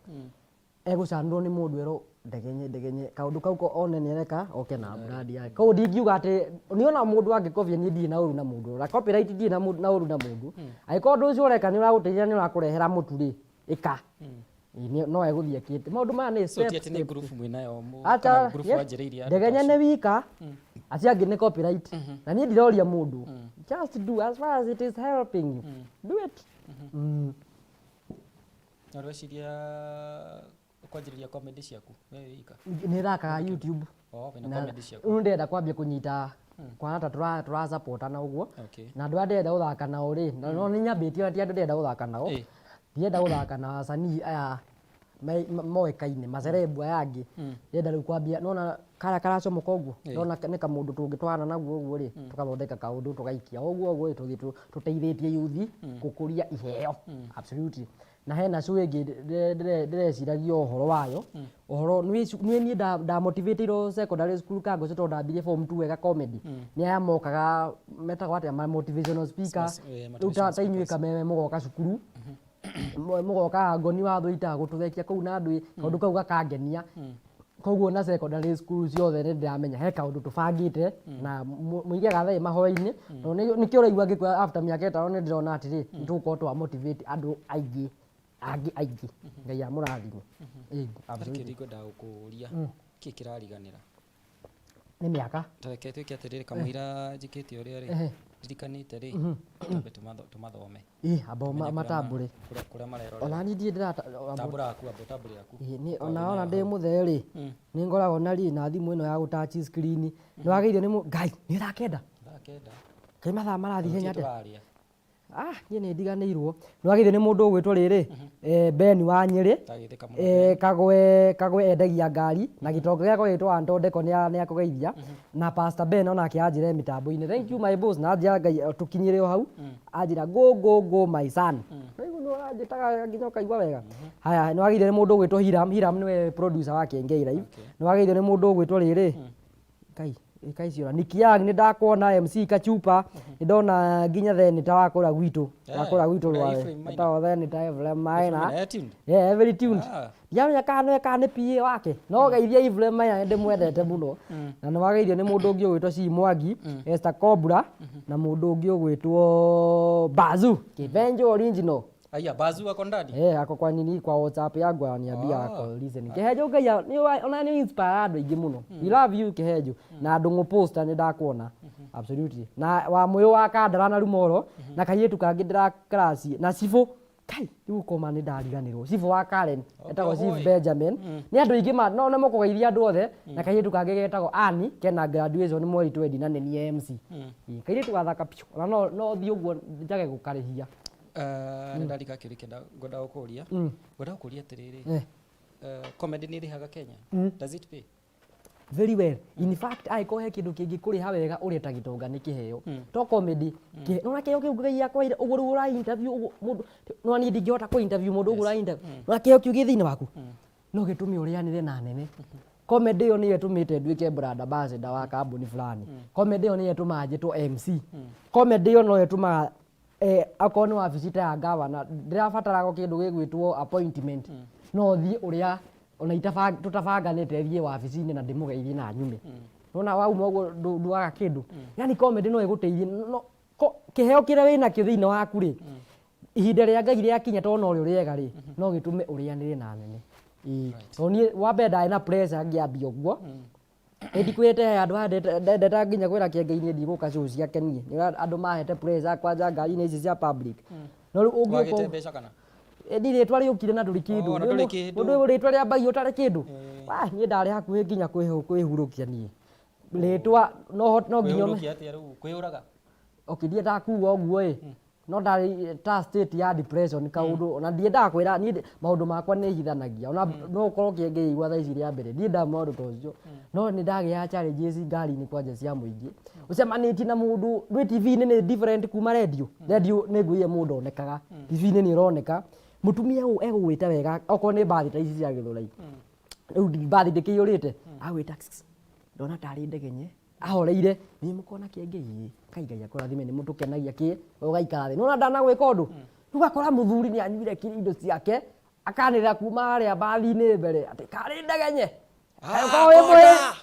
Egũcanũrwo nĩ mũndũ erwo Ndegenye, Ndegenye, kaũndũ kau one nĩ areka oke na brand yake. Koguo ndingiuga atĩ niĩ ona mũndũ angĩkobia, niĩ ndirĩ na ũru na mũndũ. Na copyright ndirĩ na ũru na mũndũ. Angĩkorwo ũndũ ũcio ũreka nĩ ũragũteithia, nĩ ũrakũrehera mũtu rĩ, ĩka. Ĩ, no egũthiĩ ekĩte maũndũ maya nĩ So step, ti atĩ nĩ step. group mwĩnayo Acha, kana group yes. wanjĩrĩirie andũ Ndegenya ta nĩ wika, acio angĩ nĩ copyright. Na niĩ ndiroria mũndũ, just do as far as it is helping you, do it. Na ũreciria kwanjĩrĩria comedy ciaku we wika? Nĩ thakaga YouTube. Oh, wĩna comedy ciaku. Rĩu ndĩrenda kwambia kũnyita kwana ta tũrasupportana ũguo. Na andũ arĩa ndĩrenda gũthaka nao rĩ, na no nĩ nyambĩtie, ona ti andũ ndĩrenda gũthaka nao. Ndĩrenda gũthaka na wasanii aya moĩkaine, macerebu aya angĩ. Ndĩrenda rĩu kwambia nona karĩa karacomoka ũguo, ndona nĩ kamũndũ tũngĩtwarana naguo ũguo rĩ, tũgathondeka kaũndũ tũgaikia ũguo ũguo rĩ, tũthiĩ tũteithĩtie youth gũkũria iheo. Absolutely. Na hena show ĩngĩ ndĩreciragia ũhoro wayo, ũhoro nĩ niĩ ndamotivateirwo secondary school Kangũcũ tondũ ndambirie form 2 wega comedy nĩ aya mokaga metagwo atĩa, ma motivational speaker. Rĩu ta inyuĩ Kameme mũgoka cukuru, mũgoka ngoni wa thũita gũtũthekia kũu na andũ, kaũndũ kau gakangenia. Koguo na secondary school ciothe nĩ ndĩramenya he kaũndũ tũbangĩte na mũige gathaĩ mahoya-inĩ, tondũ nĩkĩo ũraigua ngĩkwĩra after mĩaka 5 nĩ ndĩrona atĩrĩ nĩ tũgũkorwo twa motivate andũ aingĩ angĩ aingĩ. Ngai amũrathime. Ĩĩ, Harĩ absolutely. kĩndũ ingĩendaga gũkũria, kĩ kĩrariganĩra? Nĩ mĩaka. Tareke twĩke atĩrĩrĩ, kamũira njĩkĩte ũrĩa rĩ ndirikanĩte rĩ, twambe tũmathome. Ĩ, amba Tũmenye kũrĩa matambũre. Kũrĩa marerorera. Ona niĩ ndirĩ ndĩrata Tambũra yaku, amba ũtambũre yaku. Ĩ, nĩ ona ndĩ mũthee rĩ, nĩ ngoragwo na rĩ na thimũ ĩno ya gũtouch screen. Nĩ wagĩrĩire nĩ Ngai nĩ thaa 9. Thaa 9. Kaĩ mathaa marathiĩ ihenya Tũrĩa atĩa? tũraria. Ah, niĩ nĩ ndiganĩirwo. Nĩ wagĩrĩire nĩ mũndũ ũgwĩtwo rĩrĩ, Ben wa Nyĩrĩ. Ndagĩthĩka mũno. Kagwe endagia ngari na gĩtonga gĩakwa gĩtwo Antondeko nĩ akũgeithia, na Pastor Ben onake anjĩre mĩtambo-inĩ, "Thank you, my boss," na anjĩra Ngai tũkinyĩre o hau, anjĩra, "Go, go, go, my son." Rĩu nĩ ũranjĩtaga nginya ũkaigua wega. Haya, nĩ wagĩrĩire nĩ mũndũ ũgwĩtwo Hiram. Hiram nĩwe producer wa Kĩengei Live. Nĩ wagĩrĩire nĩ mũndũ ũgwĩtwo rĩrĩ, Ngai ĩka icio Nicky Young, nĩ ndakuona. MC Kachupa nĩ ndona, nginya theneta wa kũrĩa gwitũ, wa kũrĩa gwitũ Kũrĩa Rware. Ephraim Maina. Etagwo theneta Ephraim Maina. Ephraim Maina, tuned? Yeah, very tuned. Ndiramenya kana nĩwe kana nĩ PA wake, no geithia Ephraim Maina, nĩ ndĩmwendete mũno. Na nĩ wageithio nĩ mũndũ ũngĩ ũgwĩtwo C Mwangi, Esther Kobra, na mũndũ ũngĩ ũgwĩtwo Bazu Kivenjo original. Aya, Bazu ako ndani. Eh, ako kwa nini, kwa WhatsApp yangu ananiambia ako listening. Kihenjo, Ngai nĩ ona nĩ inspire andũ aingĩ mũno. We love you, Kihenjo. Na ndũng'ũ poster nĩ ndakuona. Absolutely. Na wa mũyũ wa Kandara na Rumoro na kairĩtu kangĩ ndĩra crush na Cibũ. Kai, rĩu ũkoma nĩ ndariganĩrwo. Chief wa Karen, etagwo Chief Hoi. Benjamin. Nĩ andũ aingĩ ma, no nĩ mũkũgeithia andũ othe, na kairĩtu kangĩ getagwo Annie, kena graduation mweri twendi na nĩ niĩ MC. Ĩĩ, kairĩtu gathaka piũ, ona no no thiĩ ũguo njage gũkarĩhia. Nĩ ndarika kĩũria kĩenda ngwenda gũkũria. Ngwenda gũkũria atĩrĩrĩ. Comedy nĩ ĩrĩhaga Kenya? Does it pay? Very well. In fact, angĩkorwo he kĩndũ kĩngĩkũrĩha wega ũrĩa ta gĩtonga nĩ kĩheo. To comedy. Nĩwona kĩheo kĩu Ngai akwaire ũguo rĩu ũra interview ũguo mũndũ no niĩ ndingĩhota kũ interview mũndũ ũguo ũra interview. Nĩwona kĩheo kĩu gĩ thĩinĩ waku? No gĩtũme ũrĩanĩre na nene. Comedy ĩyo nĩyo ĩtũmĩte nduĩke brand ambassador wa kambuni fulani. Comedy ĩyo nĩyo ĩtũmaga njĩtwo MC. Comedy ĩyo noyo ĩtũmaga akorwo nĩ wabici ta ya gavana ndĩrabataraga kĩndũ gĩgwĩtwo appointment no thiĩ ũrĩa ona tũtabanganĩte thiĩ wabici-inĩ na ndĩmũgeithie na nyume. Nona wauma ũguo ndwaga kĩndũ. Yani comedy no ĩgũteithie no kĩheo kĩrĩa wĩnakĩo thĩinĩ waku rĩ, ihinda rĩa Ngai rĩakinya tondũ no rĩo rĩega rĩ, no gĩtũme ũrĩanĩre na nene. Ĩĩ. Tondũ niĩ wa mbere ndarĩ na pressure ngĩambia ũguo. Ĩ ndikwĩrĩte he handũ ndendete nginya kwĩra Kĩengei niĩ ndigũka show ciake niĩ. Nĩ andũ mahete pressure kwanja ngari-inĩ ici cia public. No rĩu ũngĩũka Wagĩte mbeca kana? Ĩ rĩtwa rĩũkire na ndũrĩ kĩndũ. Oh, na ndũrĩ kĩndũ. Mũndũ rĩtwa rĩambagia ũtarĩ kĩndũ. Wah, niĩ ndarĩ hakuhĩ nginya kwĩhurũkia niĩ. Rĩtwa no no nginya Kwĩhurũkia atĩa rĩu? Kwĩyũraga? Okay, ndiendaga kuga ũguo ĩ. No ndarĩ ta state ya depression kaũndũ ona ndiendaga kwĩra niĩ maũndũ makwa nĩ hithanagia ona no ũkorwo kĩengei thaa ici rĩa mbere ndiendaga maũndũ ta ũcio no nĩ ndagĩaga challenges ngari-inĩ kwanja cia mũingĩ ũcemanĩtie na mũndũ ndwĩ TV-inĩ nĩ different kuma radio radio nĩ ngwĩire mũndũ onekaga TV-inĩ nĩ ũroneka mũtumia ũyũ egũgwĩta wega okorwo nĩ mbathi ta ici cia Gĩthũrai rĩu mbathi ndĩkĩiyũrĩte agwĩta ndona tarĩ ndegenye ahoreire nĩ mũkona kĩengei kai Ngai akũrathime nĩ mũtũkenagia kĩ ũgaikara thĩ nona ndanagwĩka ũndũ rĩu ũgakora mũthuri nĩ anyuire kĩ indo ciake akanĩrĩra kuma harĩa mbathi-inĩ mbere atĩ karĩ ndegenye Ah,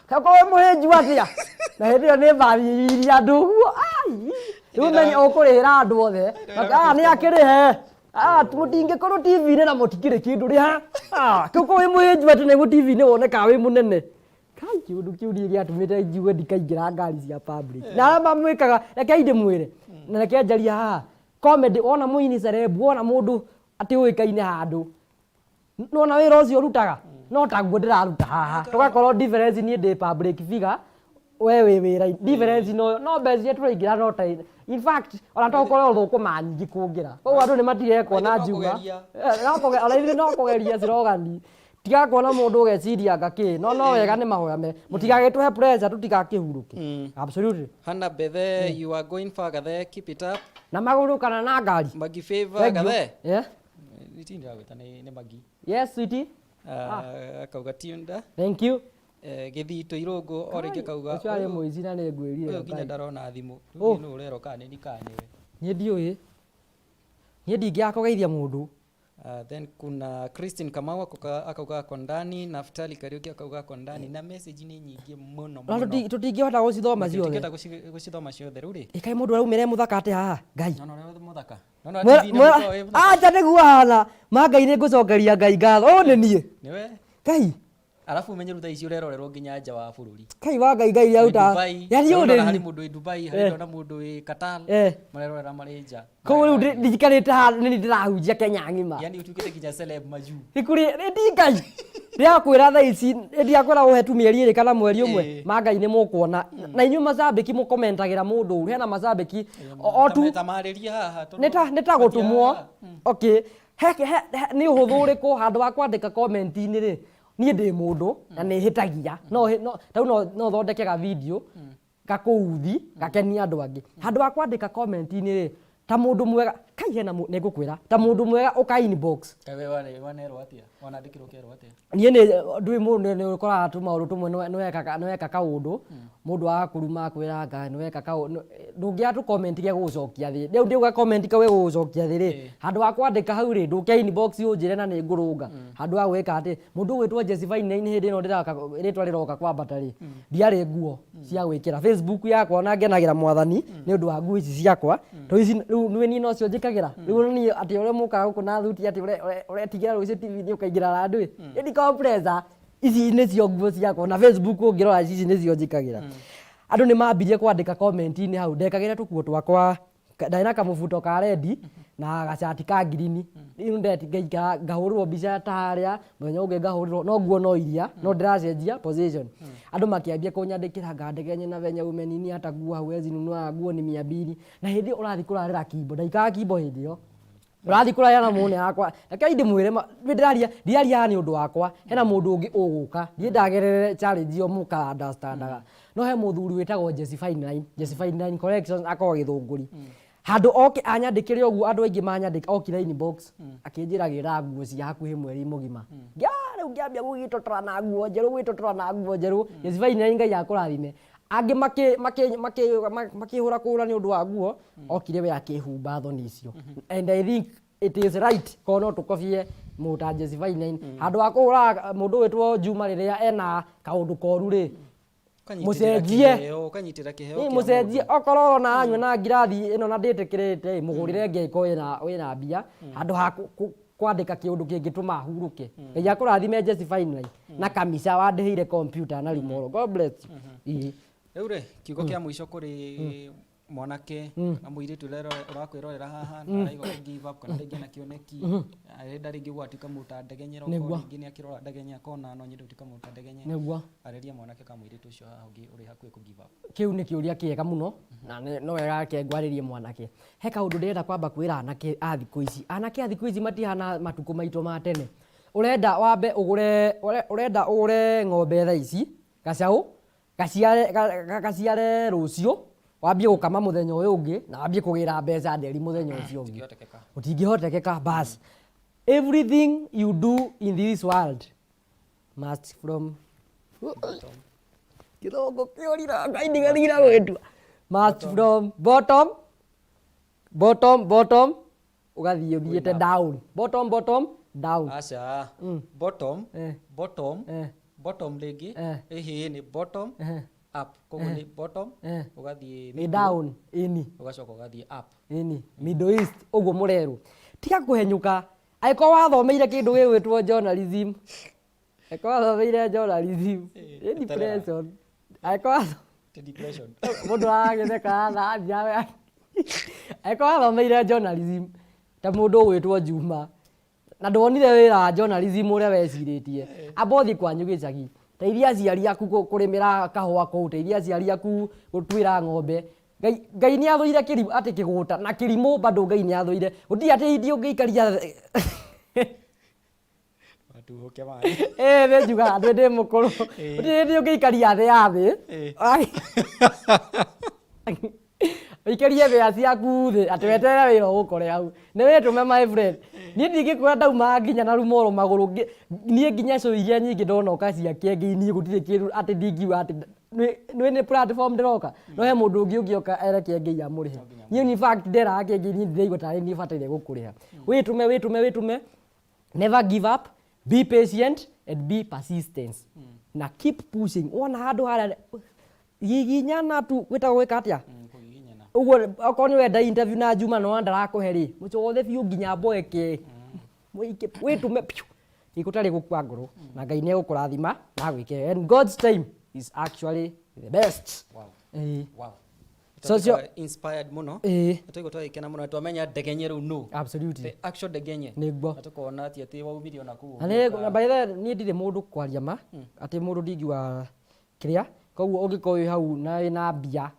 kaĩ ũkorwo wĩ mũhĩnju atĩa na hĩndĩ ĩyo nĩ mbathi iria andũ ũguo ai rĩu menye ũkũrĩhĩra andũ othe ah nĩ akĩrĩhe ah mũtingĩkorwo TV-inĩ na mũtikĩrĩ kĩndũ rĩha ah kĩu ũkorwo wĩ mũhĩnju atĩ nĩguo TV-inĩ wonekaga wĩ mũnene kai kĩũndũ kĩu niĩ gĩatũmĩte njigue ndikaingĩra ngari cia public na arĩa mamwĩkaga rekei ndĩmwĩre na reke njarie haha comedy wona mũini celeb wona mũndũ atĩ ũĩkaine handũ nona wĩra ũcio ũrutaga no taguo ndĩraruta haha tũgakorwo difference niĩ ndĩ public figure we wĩ wĩra difference no no mbeca iria tũraingĩra no ta in fact ona to ũkorwo thũkũma nyingĩ kũngĩra koguo andũ nĩ matige kuona No njuga kũgeria. Eh, no ona ithuĩ no kũgeria slogan tiga kuona mũndũ ũgeciria anga kĩ no no wega nĩ mahoya me mũtigagĩtũhe pressure tũtigakĩhurũke absolutely. Hannah Bethe, you are going far Gathe, keep it up. Na magũrũ kana na ngari? Magi favor Thank you. Gathe. Yeah. Nĩ ndĩragwĩta nĩ Magi. Yes, sweetie. Akauga tiunda. Thank you. Gĩthitũ Irũngũ o rĩngĩ akauga Ũcio arĩ mũici na nĩ ngwĩrire. Ũyũ nginya ndarona thimũ. Oh. Rĩu nũ ũrerwo kana nĩ kana nĩwe. Niĩ ndiũĩ. Niĩ ndingĩaga kũgeithia mũndũ. Then kuna Christine Kamau akauga ako ndani, Naftali Kariuki akauga ako ndani na message nĩ nyingĩ mũno Na mũno. tũtingĩhota gũcithoma ciothe. Tũtingĩhota gũcithoma ciothe rĩu rĩ. Ĩ kaĩ mũndũ araumĩra e mũthaka atĩa haha? Ngai. Nona ũrĩa mũthaka. Nona TV-inĩ mũkoragwo wĩ mũthaka. Acha nĩguo ahana. Ma Ngai nĩ ngũcokeria Ngai ngatho. Ũyũ nĩ niĩ. Nĩwe. Ngai. Alafu umenye rĩu thaa ici ũrerorerwo nginya nja wa bũrũri. Kai wa Ngai Ngai rĩaruta. Dubai. Yani ũyũ Ũrona nĩ harĩ niĩ. mũndũ wĩ Dubai, harĩ ndona mũndũ wĩ Qatar. Marerorera marĩ nja. Koguo rĩu ndijikarĩte haha nĩ niĩ ndĩrahunjia Kenya ng'ima. Yani ũtuĩkĩte nginya celeb majuu. Ikuri ndi Ngai. Ndĩrakwĩra thaa ici ndiakwĩra ũhe tu mĩeri ĩrĩ kana mweri ũmwe ma Ngai nĩ mũkuona. Na inyuĩ macambĩki mũkomentagĩra mũndũ ũru. Hena macambĩki o tu Ta marĩrie haha tondũ nĩ ta gũtũmwo. haha. Okay. He, he, he, nĩ ũhũthũ ũrĩkũ handũ wa kwandĩka comment-inĩ rĩ niĩ ndĩ mũndũ na nĩ hĩtagia no no ta rĩu no no thondeke ga video gakũuthi gakenie andũ angĩ handũ wa kwandĩka comment-inĩ rĩ ta mũndũ mwega kai hena nĩ ngũkwĩra ta mũndũ mwega ũka inbox. Kaĩ we wanerwo atĩa? Wanandĩkĩrwo ũkerwo atĩa? Niĩ nĩ ndũĩ mũndũ nĩ ũkoraga tũmaũndũ tũmwe nĩ weka kaũndũ mũndũ agakũruma akwĩra anga nĩ weka kaũndũ ndũngĩaga tũ comment gĩa gũgũcokia thĩ rĩu ndĩuga comment kau gũgũcokia thĩ rĩ handũ ha kwandĩka hau rĩ ndũke inbox ũnjĩre na nĩ ngũrũnga handũ ha gwĩka atĩ mũndũ ũgwĩtwo Jesse Fine hĩndĩ ĩno ndĩraka rĩtwa rĩroka kwambata rĩ ndiarĩ nguo cia gwĩkĩra Facebook yakwa na ngenagĩra mwathani nĩ ũndũ wa nguo ici ciakwa tondũ ici rĩu nĩ niĩ nocio njĩkagĩra rĩu niĩ atĩ ũrĩa mũkaga gũkũ na thuti atĩ ũretigĩra rũciũ TV-inĩ ũkaingĩra na ndũĩ ĩni compressor ici nĩcio nguo ciakwa na Facebook ũngĩrora ici nĩcio njĩkagĩra andũ nĩ mambirie kwandĩka comment-inĩ hau ndekagĩra tũkuo twakwa Ndarĩ na kamũbuto ka rendi na gacati ka ngirini. Rĩu ndeti ngaikara ngahũrĩrwo mbica ta harĩa, mũthenya ũngĩ ngahũrĩrwo, no nguo no iria, no ndĩracenjia position. Andũ makĩambia kũnyandĩkĩra ngandegenye na venye umenini hata nguo hauwezi nunua nguo ni mia mbili. Na hĩndĩ ĩyo ũrathiĩ kũrarĩra kimbo, ndaikaraga kimbo hĩndĩ ĩyo. Ũrathiĩ kũraya na mũne yakwa. Rekei ndĩmwĩre ma, nĩ ndĩraria, ndiraria haha nĩ ũndũ wakwa. Hena mũndũ ũngĩ ũgũka. Niĩ ndagerere challenge ĩyo mũka understandaga. No he mũthuri wĩtagwo Jesse Fine Line, Jesse Fine Line Collections akoragwo Gĩthũngũri. Handũ oke anyandĩkĩre ũguo andũ aingĩ manyandĩka, okire inbox, akĩnjĩra gĩra nguo cia hakuhĩ mweri mũgima. Rĩu ngĩambia gwĩtotora na nguo njerũ, gwĩtotora na nguo njerũ. Jesse Fine Line Ngai akũrathime. Angĩ makĩhũra kũra nĩ ũndũ wa nguo, okire we akĩhumba thoni icio. And I think it is right korwo no tũkobie mũndũ ta Jesse Fine. Handũ ha kũhũra mũndũ ũgwĩtwo Juma rĩrĩa ena kaũndũ koru rĩ, Ũkanyitĩrĩra mũcenjie. kĩheo, ũkanyitĩrĩra kĩheo Ĩ, kĩa mũcenjie mũndũ. okorwo ũrona aranyua na ngirathi ĩno na ndĩtĩkĩrĩte ĩ, mũgũrĩre ĩngĩ angĩkorwo wĩna mbia handũ ha kwandĩka kĩũndũ kĩngĩtũma ahurũke. Ngai akũrathime Jesse Fine Line na kamica wandĩhĩire computer na rimoro. God bless you. Ĩ. Rĩu rĩ, kiugo kĩa mũico kũrĩ mwanake na mũirĩtu ũrĩa ũrakwĩrorera haha na araigua kũ give up kana rĩngĩ ena kĩoneki arenda rĩngĩ gũgatuĩka mũndũ ta Ndegenyera okorwo Nĩguo. rĩngĩ nĩ akĩrora Ndegenye akona no nyende gũtuĩka mũndũ ta Ndegenye. Nĩguo. Arĩria mwanake kana mũirĩtu ũcio haha ũngĩ ũrĩ hakuhĩ kũ give up. Kĩu nĩ kĩũria kĩega mũno na no wega reke ngwarĩrie mwanake. He kaũndũ ndĩrenda kwamba kwĩra anake a thikũ ici. Anake a thikũ ici matihana matukũ maitũ ma tene. Ũrenda wambe ũgũre, ũrenda ũgũre ng'ombe thaa ici, gacaũ, gaciare, gaciare rũciũ, wambie gũkama mũthenya ũyũ ũngĩ, na wambie kũgĩra mbeca nderi mũthenya ũcio ũngĩ. Gũtingĩhotekeka. Gũtingĩhotekeka bas. Everything you do in this world must from kĩthũngũ kĩũrira Ngai ndigathira gwĩtua. Must from bottom, bottom, bottom, ũgathiĩ ũthiĩte down. Bottom, bottom, down. Aca. Bottom, bottom, bottom rĩngĩ, ĩhĩ nĩ bottom, up. Koguo nĩ bottom, ũgathiĩ Nĩ middle, down, ĩni. ũgacoka ũgathiĩ up. Ĩni, Middle East, ũguo mũrerwo. Tiga kũhenyũka, angĩkorwo wathomeire kĩndũ gĩgwĩtwo journalism, angĩkorwo wathomeire journalism, nĩ eterera. depression. Angĩkorwo Ti depression. mũndũ aragĩtheka haha, angĩkorwo wathomeire journalism, ta mũndũ ũgwĩtwo Juma, na ndwonire wĩra wa journalism ũrĩa wecirĩtie, amba ũthiĩ kwanyu gĩcagi, teithia aciari aku kũrĩmĩra kahũa kũu, teithia aciari aku gũtuĩra ng'ombe. Ngai, Ngai nĩ athũire kĩrimũ, atĩ kĩgũta, na kĩrimũ bado Ngai nĩ athũire. Gũtirĩ atĩ hĩndĩ ũngĩikaria Matuhũke maĩ. Ĩĩ nĩ njugaga ndĩ ndĩ mũkũrũ. Gũtirĩ hĩndĩ ũngĩikaria thĩ ya thĩ. Ũikarie thĩa ciaku thĩ atĩ weterere wĩra ũgũkore hau. Nĩ wĩtũme my friend. Niĩ ndingĩkwĩra ndaumaga nginya na rumoro magũrũ niĩ nginya show iria nyingĩ ndonoka cia Kĩengei niĩ gũtirĩ kĩndũ atĩ ndingiuga atĩ nĩ nĩ platform ndĩroka. No he mũndũ ũngĩ ũngĩoka ere Kĩengei amũrĩhe. Niĩ in fact nderaga Kĩengei niĩ ndĩraigua tarĩ niĩ bataire gũkũrĩha. Wĩtũme wĩtũme wĩtũme never give up, be patient and be persistent. Na keep pushing. Wona handũ harĩa giginyana tu gwĩtagwo gwĩka atĩa? Kũgiginyana. Ũguo okorwo nĩ ũrenda interview na Juma no ndarakũhe rĩ, mũcogothe biũ nginya mboeke. Mũike wĩtũme piũ. Gũtarĩ gũkua ngoro na Ngai nĩ egũkũrathima na agwĩke. And God's time is actually the best. Wow. Ĩĩ. Wow. So cio- Twatuĩka inspired mũno. Ĩĩ. Twaigua twagĩkena mũno na twamenya Ndegenye rĩu nũ. Absolutely. The actual Ndegenye. Nĩguo. Na tũkona atĩ atĩ waumire ona kũu. Na nĩ na by the way, niĩ ndirĩ mũndũ kwaria ma atĩ mũndũ ndingiuga kĩrĩa koguo ũngĩkorwo wĩ hau na wĩna mbia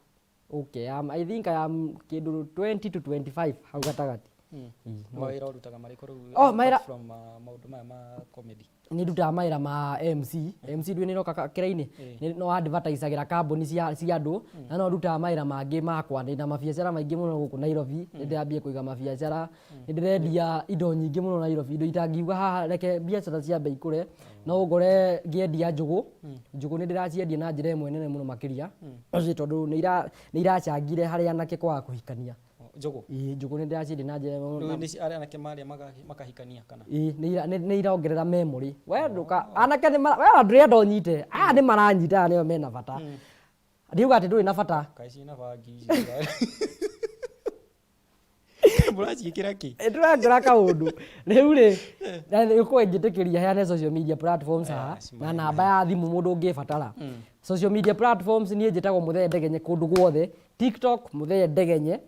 okay, I think I am kĩndũ 20 to 25 hau gatagatĩ. Ĩĩ, no. Mawĩra ũrutaga marĩkũ rĩu? Oh, apart from maũndũ maya ma comedy. Nĩ ndutaga mawĩra ma MC. MC ndũĩ nĩ ĩroka kĩrainĩ? Nĩ no advertisagĩra kambuni cia andũ na no ndutaga mawĩra mangĩ makwa. Ndĩna mabiacara maingĩ mũno gũkũ Nairobi, nĩ ndĩrambia kũiga mabiacara, nĩ ndĩrendia indo nyingĩ mũno Nairobi, indo itangiuga haha reke biacara ciambe ikũre. No ũngore ngĩendia njũgũ, njũgũ nĩ ndĩraciendia na njĩra ĩmwe nene mũno makĩria, tondũ nĩ iracangire harĩ anake kwaga kũhikania. Njũgũ? Ĩĩ, njũgũ nĩ ndĩraciendia na njĩra ĩmwe. Rĩu nĩ arĩa anake marĩa makahikania kana? Ĩĩ, nĩ irongerera memory. We ndũka, anake nĩ mara, we ona ndũrenda ũnyite, aya nĩ maranyita aya nĩo mena bata. Ndiuga atĩ ndũrĩ na bata. Kaĩ ciĩna bangi ici? Mũraciĩkĩra kĩ? Ĩ, tũrekĩra kaũndũ. Rĩu rĩ, na nĩ ũkũĩ njĩtĩkĩria heane social media platforms haha, na namba ya thimũ mũndũ ũngĩbatara. Social media platforms niĩ njĩtagwo Mũthee Ndegenye kũndũ guothe. TikTok Mũthee Ndegenye.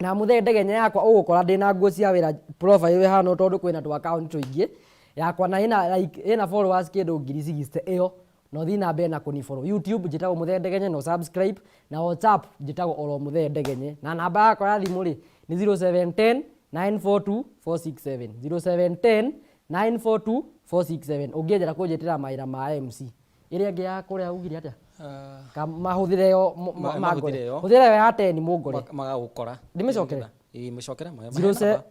Na Muthee Ndegenye yakwa ũgũkora ndĩna nguo cia wĩra profile ĩhana tondũ kwĩna tũ account tũingĩ yakwa na ĩna like ĩna followers kĩndũ 60,000 ĩyo na ũthiĩ na mbere na kũni follow. YouTube njĩtagwo Muthee Ndegenye no subscribe, na WhatsApp njĩtagwo oro Muthee Ndegenye, na namba yakwa ya thimũ rĩ nĩ 0710 942 467, 0710 942 467. Ũngĩenjera kũnjĩtĩra mawĩra ma MC ĩrĩa ĩngĩ ya kũrĩa ugire atĩa? Mahũthĩre yo mahũthĩre yo. Hũthĩra yo ya 10 mũngore. Magagũkora. Ndĩmĩcokere? Ĩĩ, mĩcokere.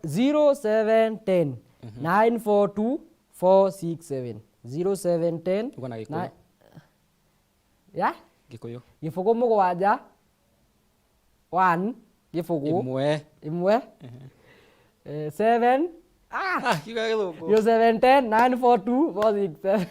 0710 942 467, 0710. Uga na Gĩkũyũ. Ya. Gĩkũyũ. 0 7 1 0 1. 1 7. Ah, kiuga Gĩthũngũ. 0710 942 467.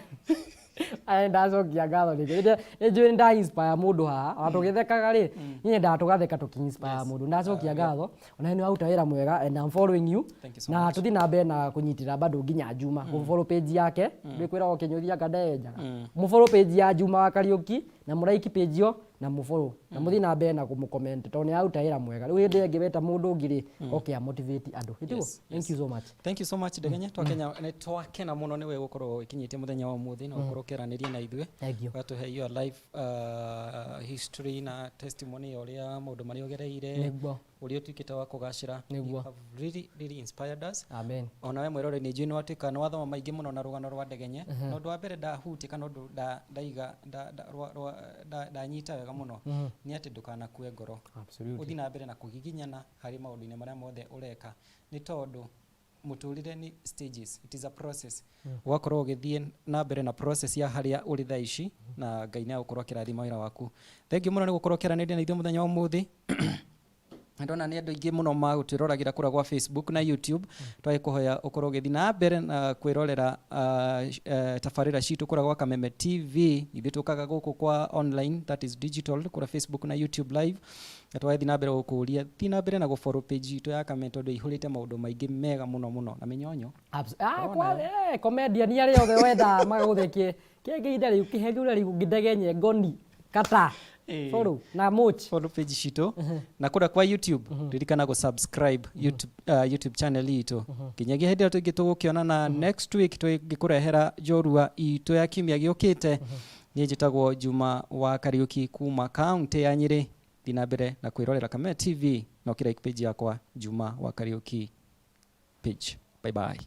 Aya, ndacokia ngatho rĩngĩ. Nĩ njũĩ nda inspire mũndũ haha ona tũgĩthekaga rĩ, niĩ nyendaga tũgatheka tũkĩ inspire mũndũ. Ndacokia ngatho, ona nĩ waruta wĩra mwega and I'm following you. Thank you so Na tũthiĩ na mbere na kũnyitĩra bado nginya Juma kũ follow page yake ndĩkwĩra kĩnyũthi anga ndenjaga. Mũ follow page ya Juma wa Kariũki na mũ like page ĩyo na mũ follow na mũthiĩ na mbere na kũmũ comment tondũ nĩ aruta wĩra mwega. Rĩu hĩndĩ ĩyo ĩngĩ weta mũndũ ũngĩ rĩ oke a motivate andũ. Ĩtiguo? Thank you so much. Thank you so much, Ndegenye. Twakenya nĩ twakena mũno nĩwe gũkorwo ũkinyĩtie mũthenya wa ũmũthĩ na gũkorwo ũkĩaranĩria na ithuĩ. Thank you. Ũgatũhe your life history na testimony ya ũrĩa maũndũ marĩa ũgereire, ũrĩa ũtuĩkĩte wa kũgacĩra. Nĩguo. You have really, really inspired us. Amen. Ona we mwĩroreri nĩ njũĩ nĩ watuĩka nĩ wathoma maingĩ mũno na rũgano rwa Ndegenye. Na ũndũ wa mbere ndahutia kana ũndũ ndaiga ndanyita wega mũno nĩ atĩ ndũkanakue ngoro. Ũthiĩ na mbere na kũgiginyana harĩ maũndũ-inĩ marĩa mothe ũreka, nĩ tondũ mũtũrĩre nĩ stages, it is a process. Ũgakorwo ũgĩthiĩ na mbere na process ya harĩa ũrĩ thaa ici na Ngai nĩ agũkorwo akĩrathima wĩra waku. Thank you mũno nĩ gũkorwo ũkĩaranĩria na ithuĩ mũthenya wa ũmũthĩ. Ndona nĩ andũ aingĩ mũno magũtwĩroragĩra kũrĩa gwa Facebook na YouTube. Twagĩkũhoya ũkorwo ũgĩthiĩ na mbere na kwĩrorera tabarĩra citũ kũrĩa gwa Kameme TV. Ithuĩ tũkaga gũkũ kwa online, that is digital, kũrĩa Facebook na YouTube live. Na twagĩthiĩ na mbere gũkũria thiĩ na mbere na gũfollow page itũ ya Kameme tondũ ĩihũrĩte maũndũ maingĩ mega mũno mũno na mĩnyonyo. Comedian arĩa othe wenda magũthekie kĩngĩ rĩu kĩhengure rĩu Ndegenye ngoni kata follow na much follow page citũ na kũrĩa kwa YouTube. Ririkana gũ subscribe YouTube channel itũ nginyagia hĩndĩ ĩrĩa tũngĩ tũgũkĩonana next week tũngĩkũrehera njorua itũ ya kiumia gĩũkĩte. Niĩ njĩtagwo Juma wa Kariũki kuma kaunti ya Nyĩrĩ. Thiĩ na mbere na kwĩrorera Kameme TV na ũkĩ like page yakwa Juma wa Kariũki page. Bye bye.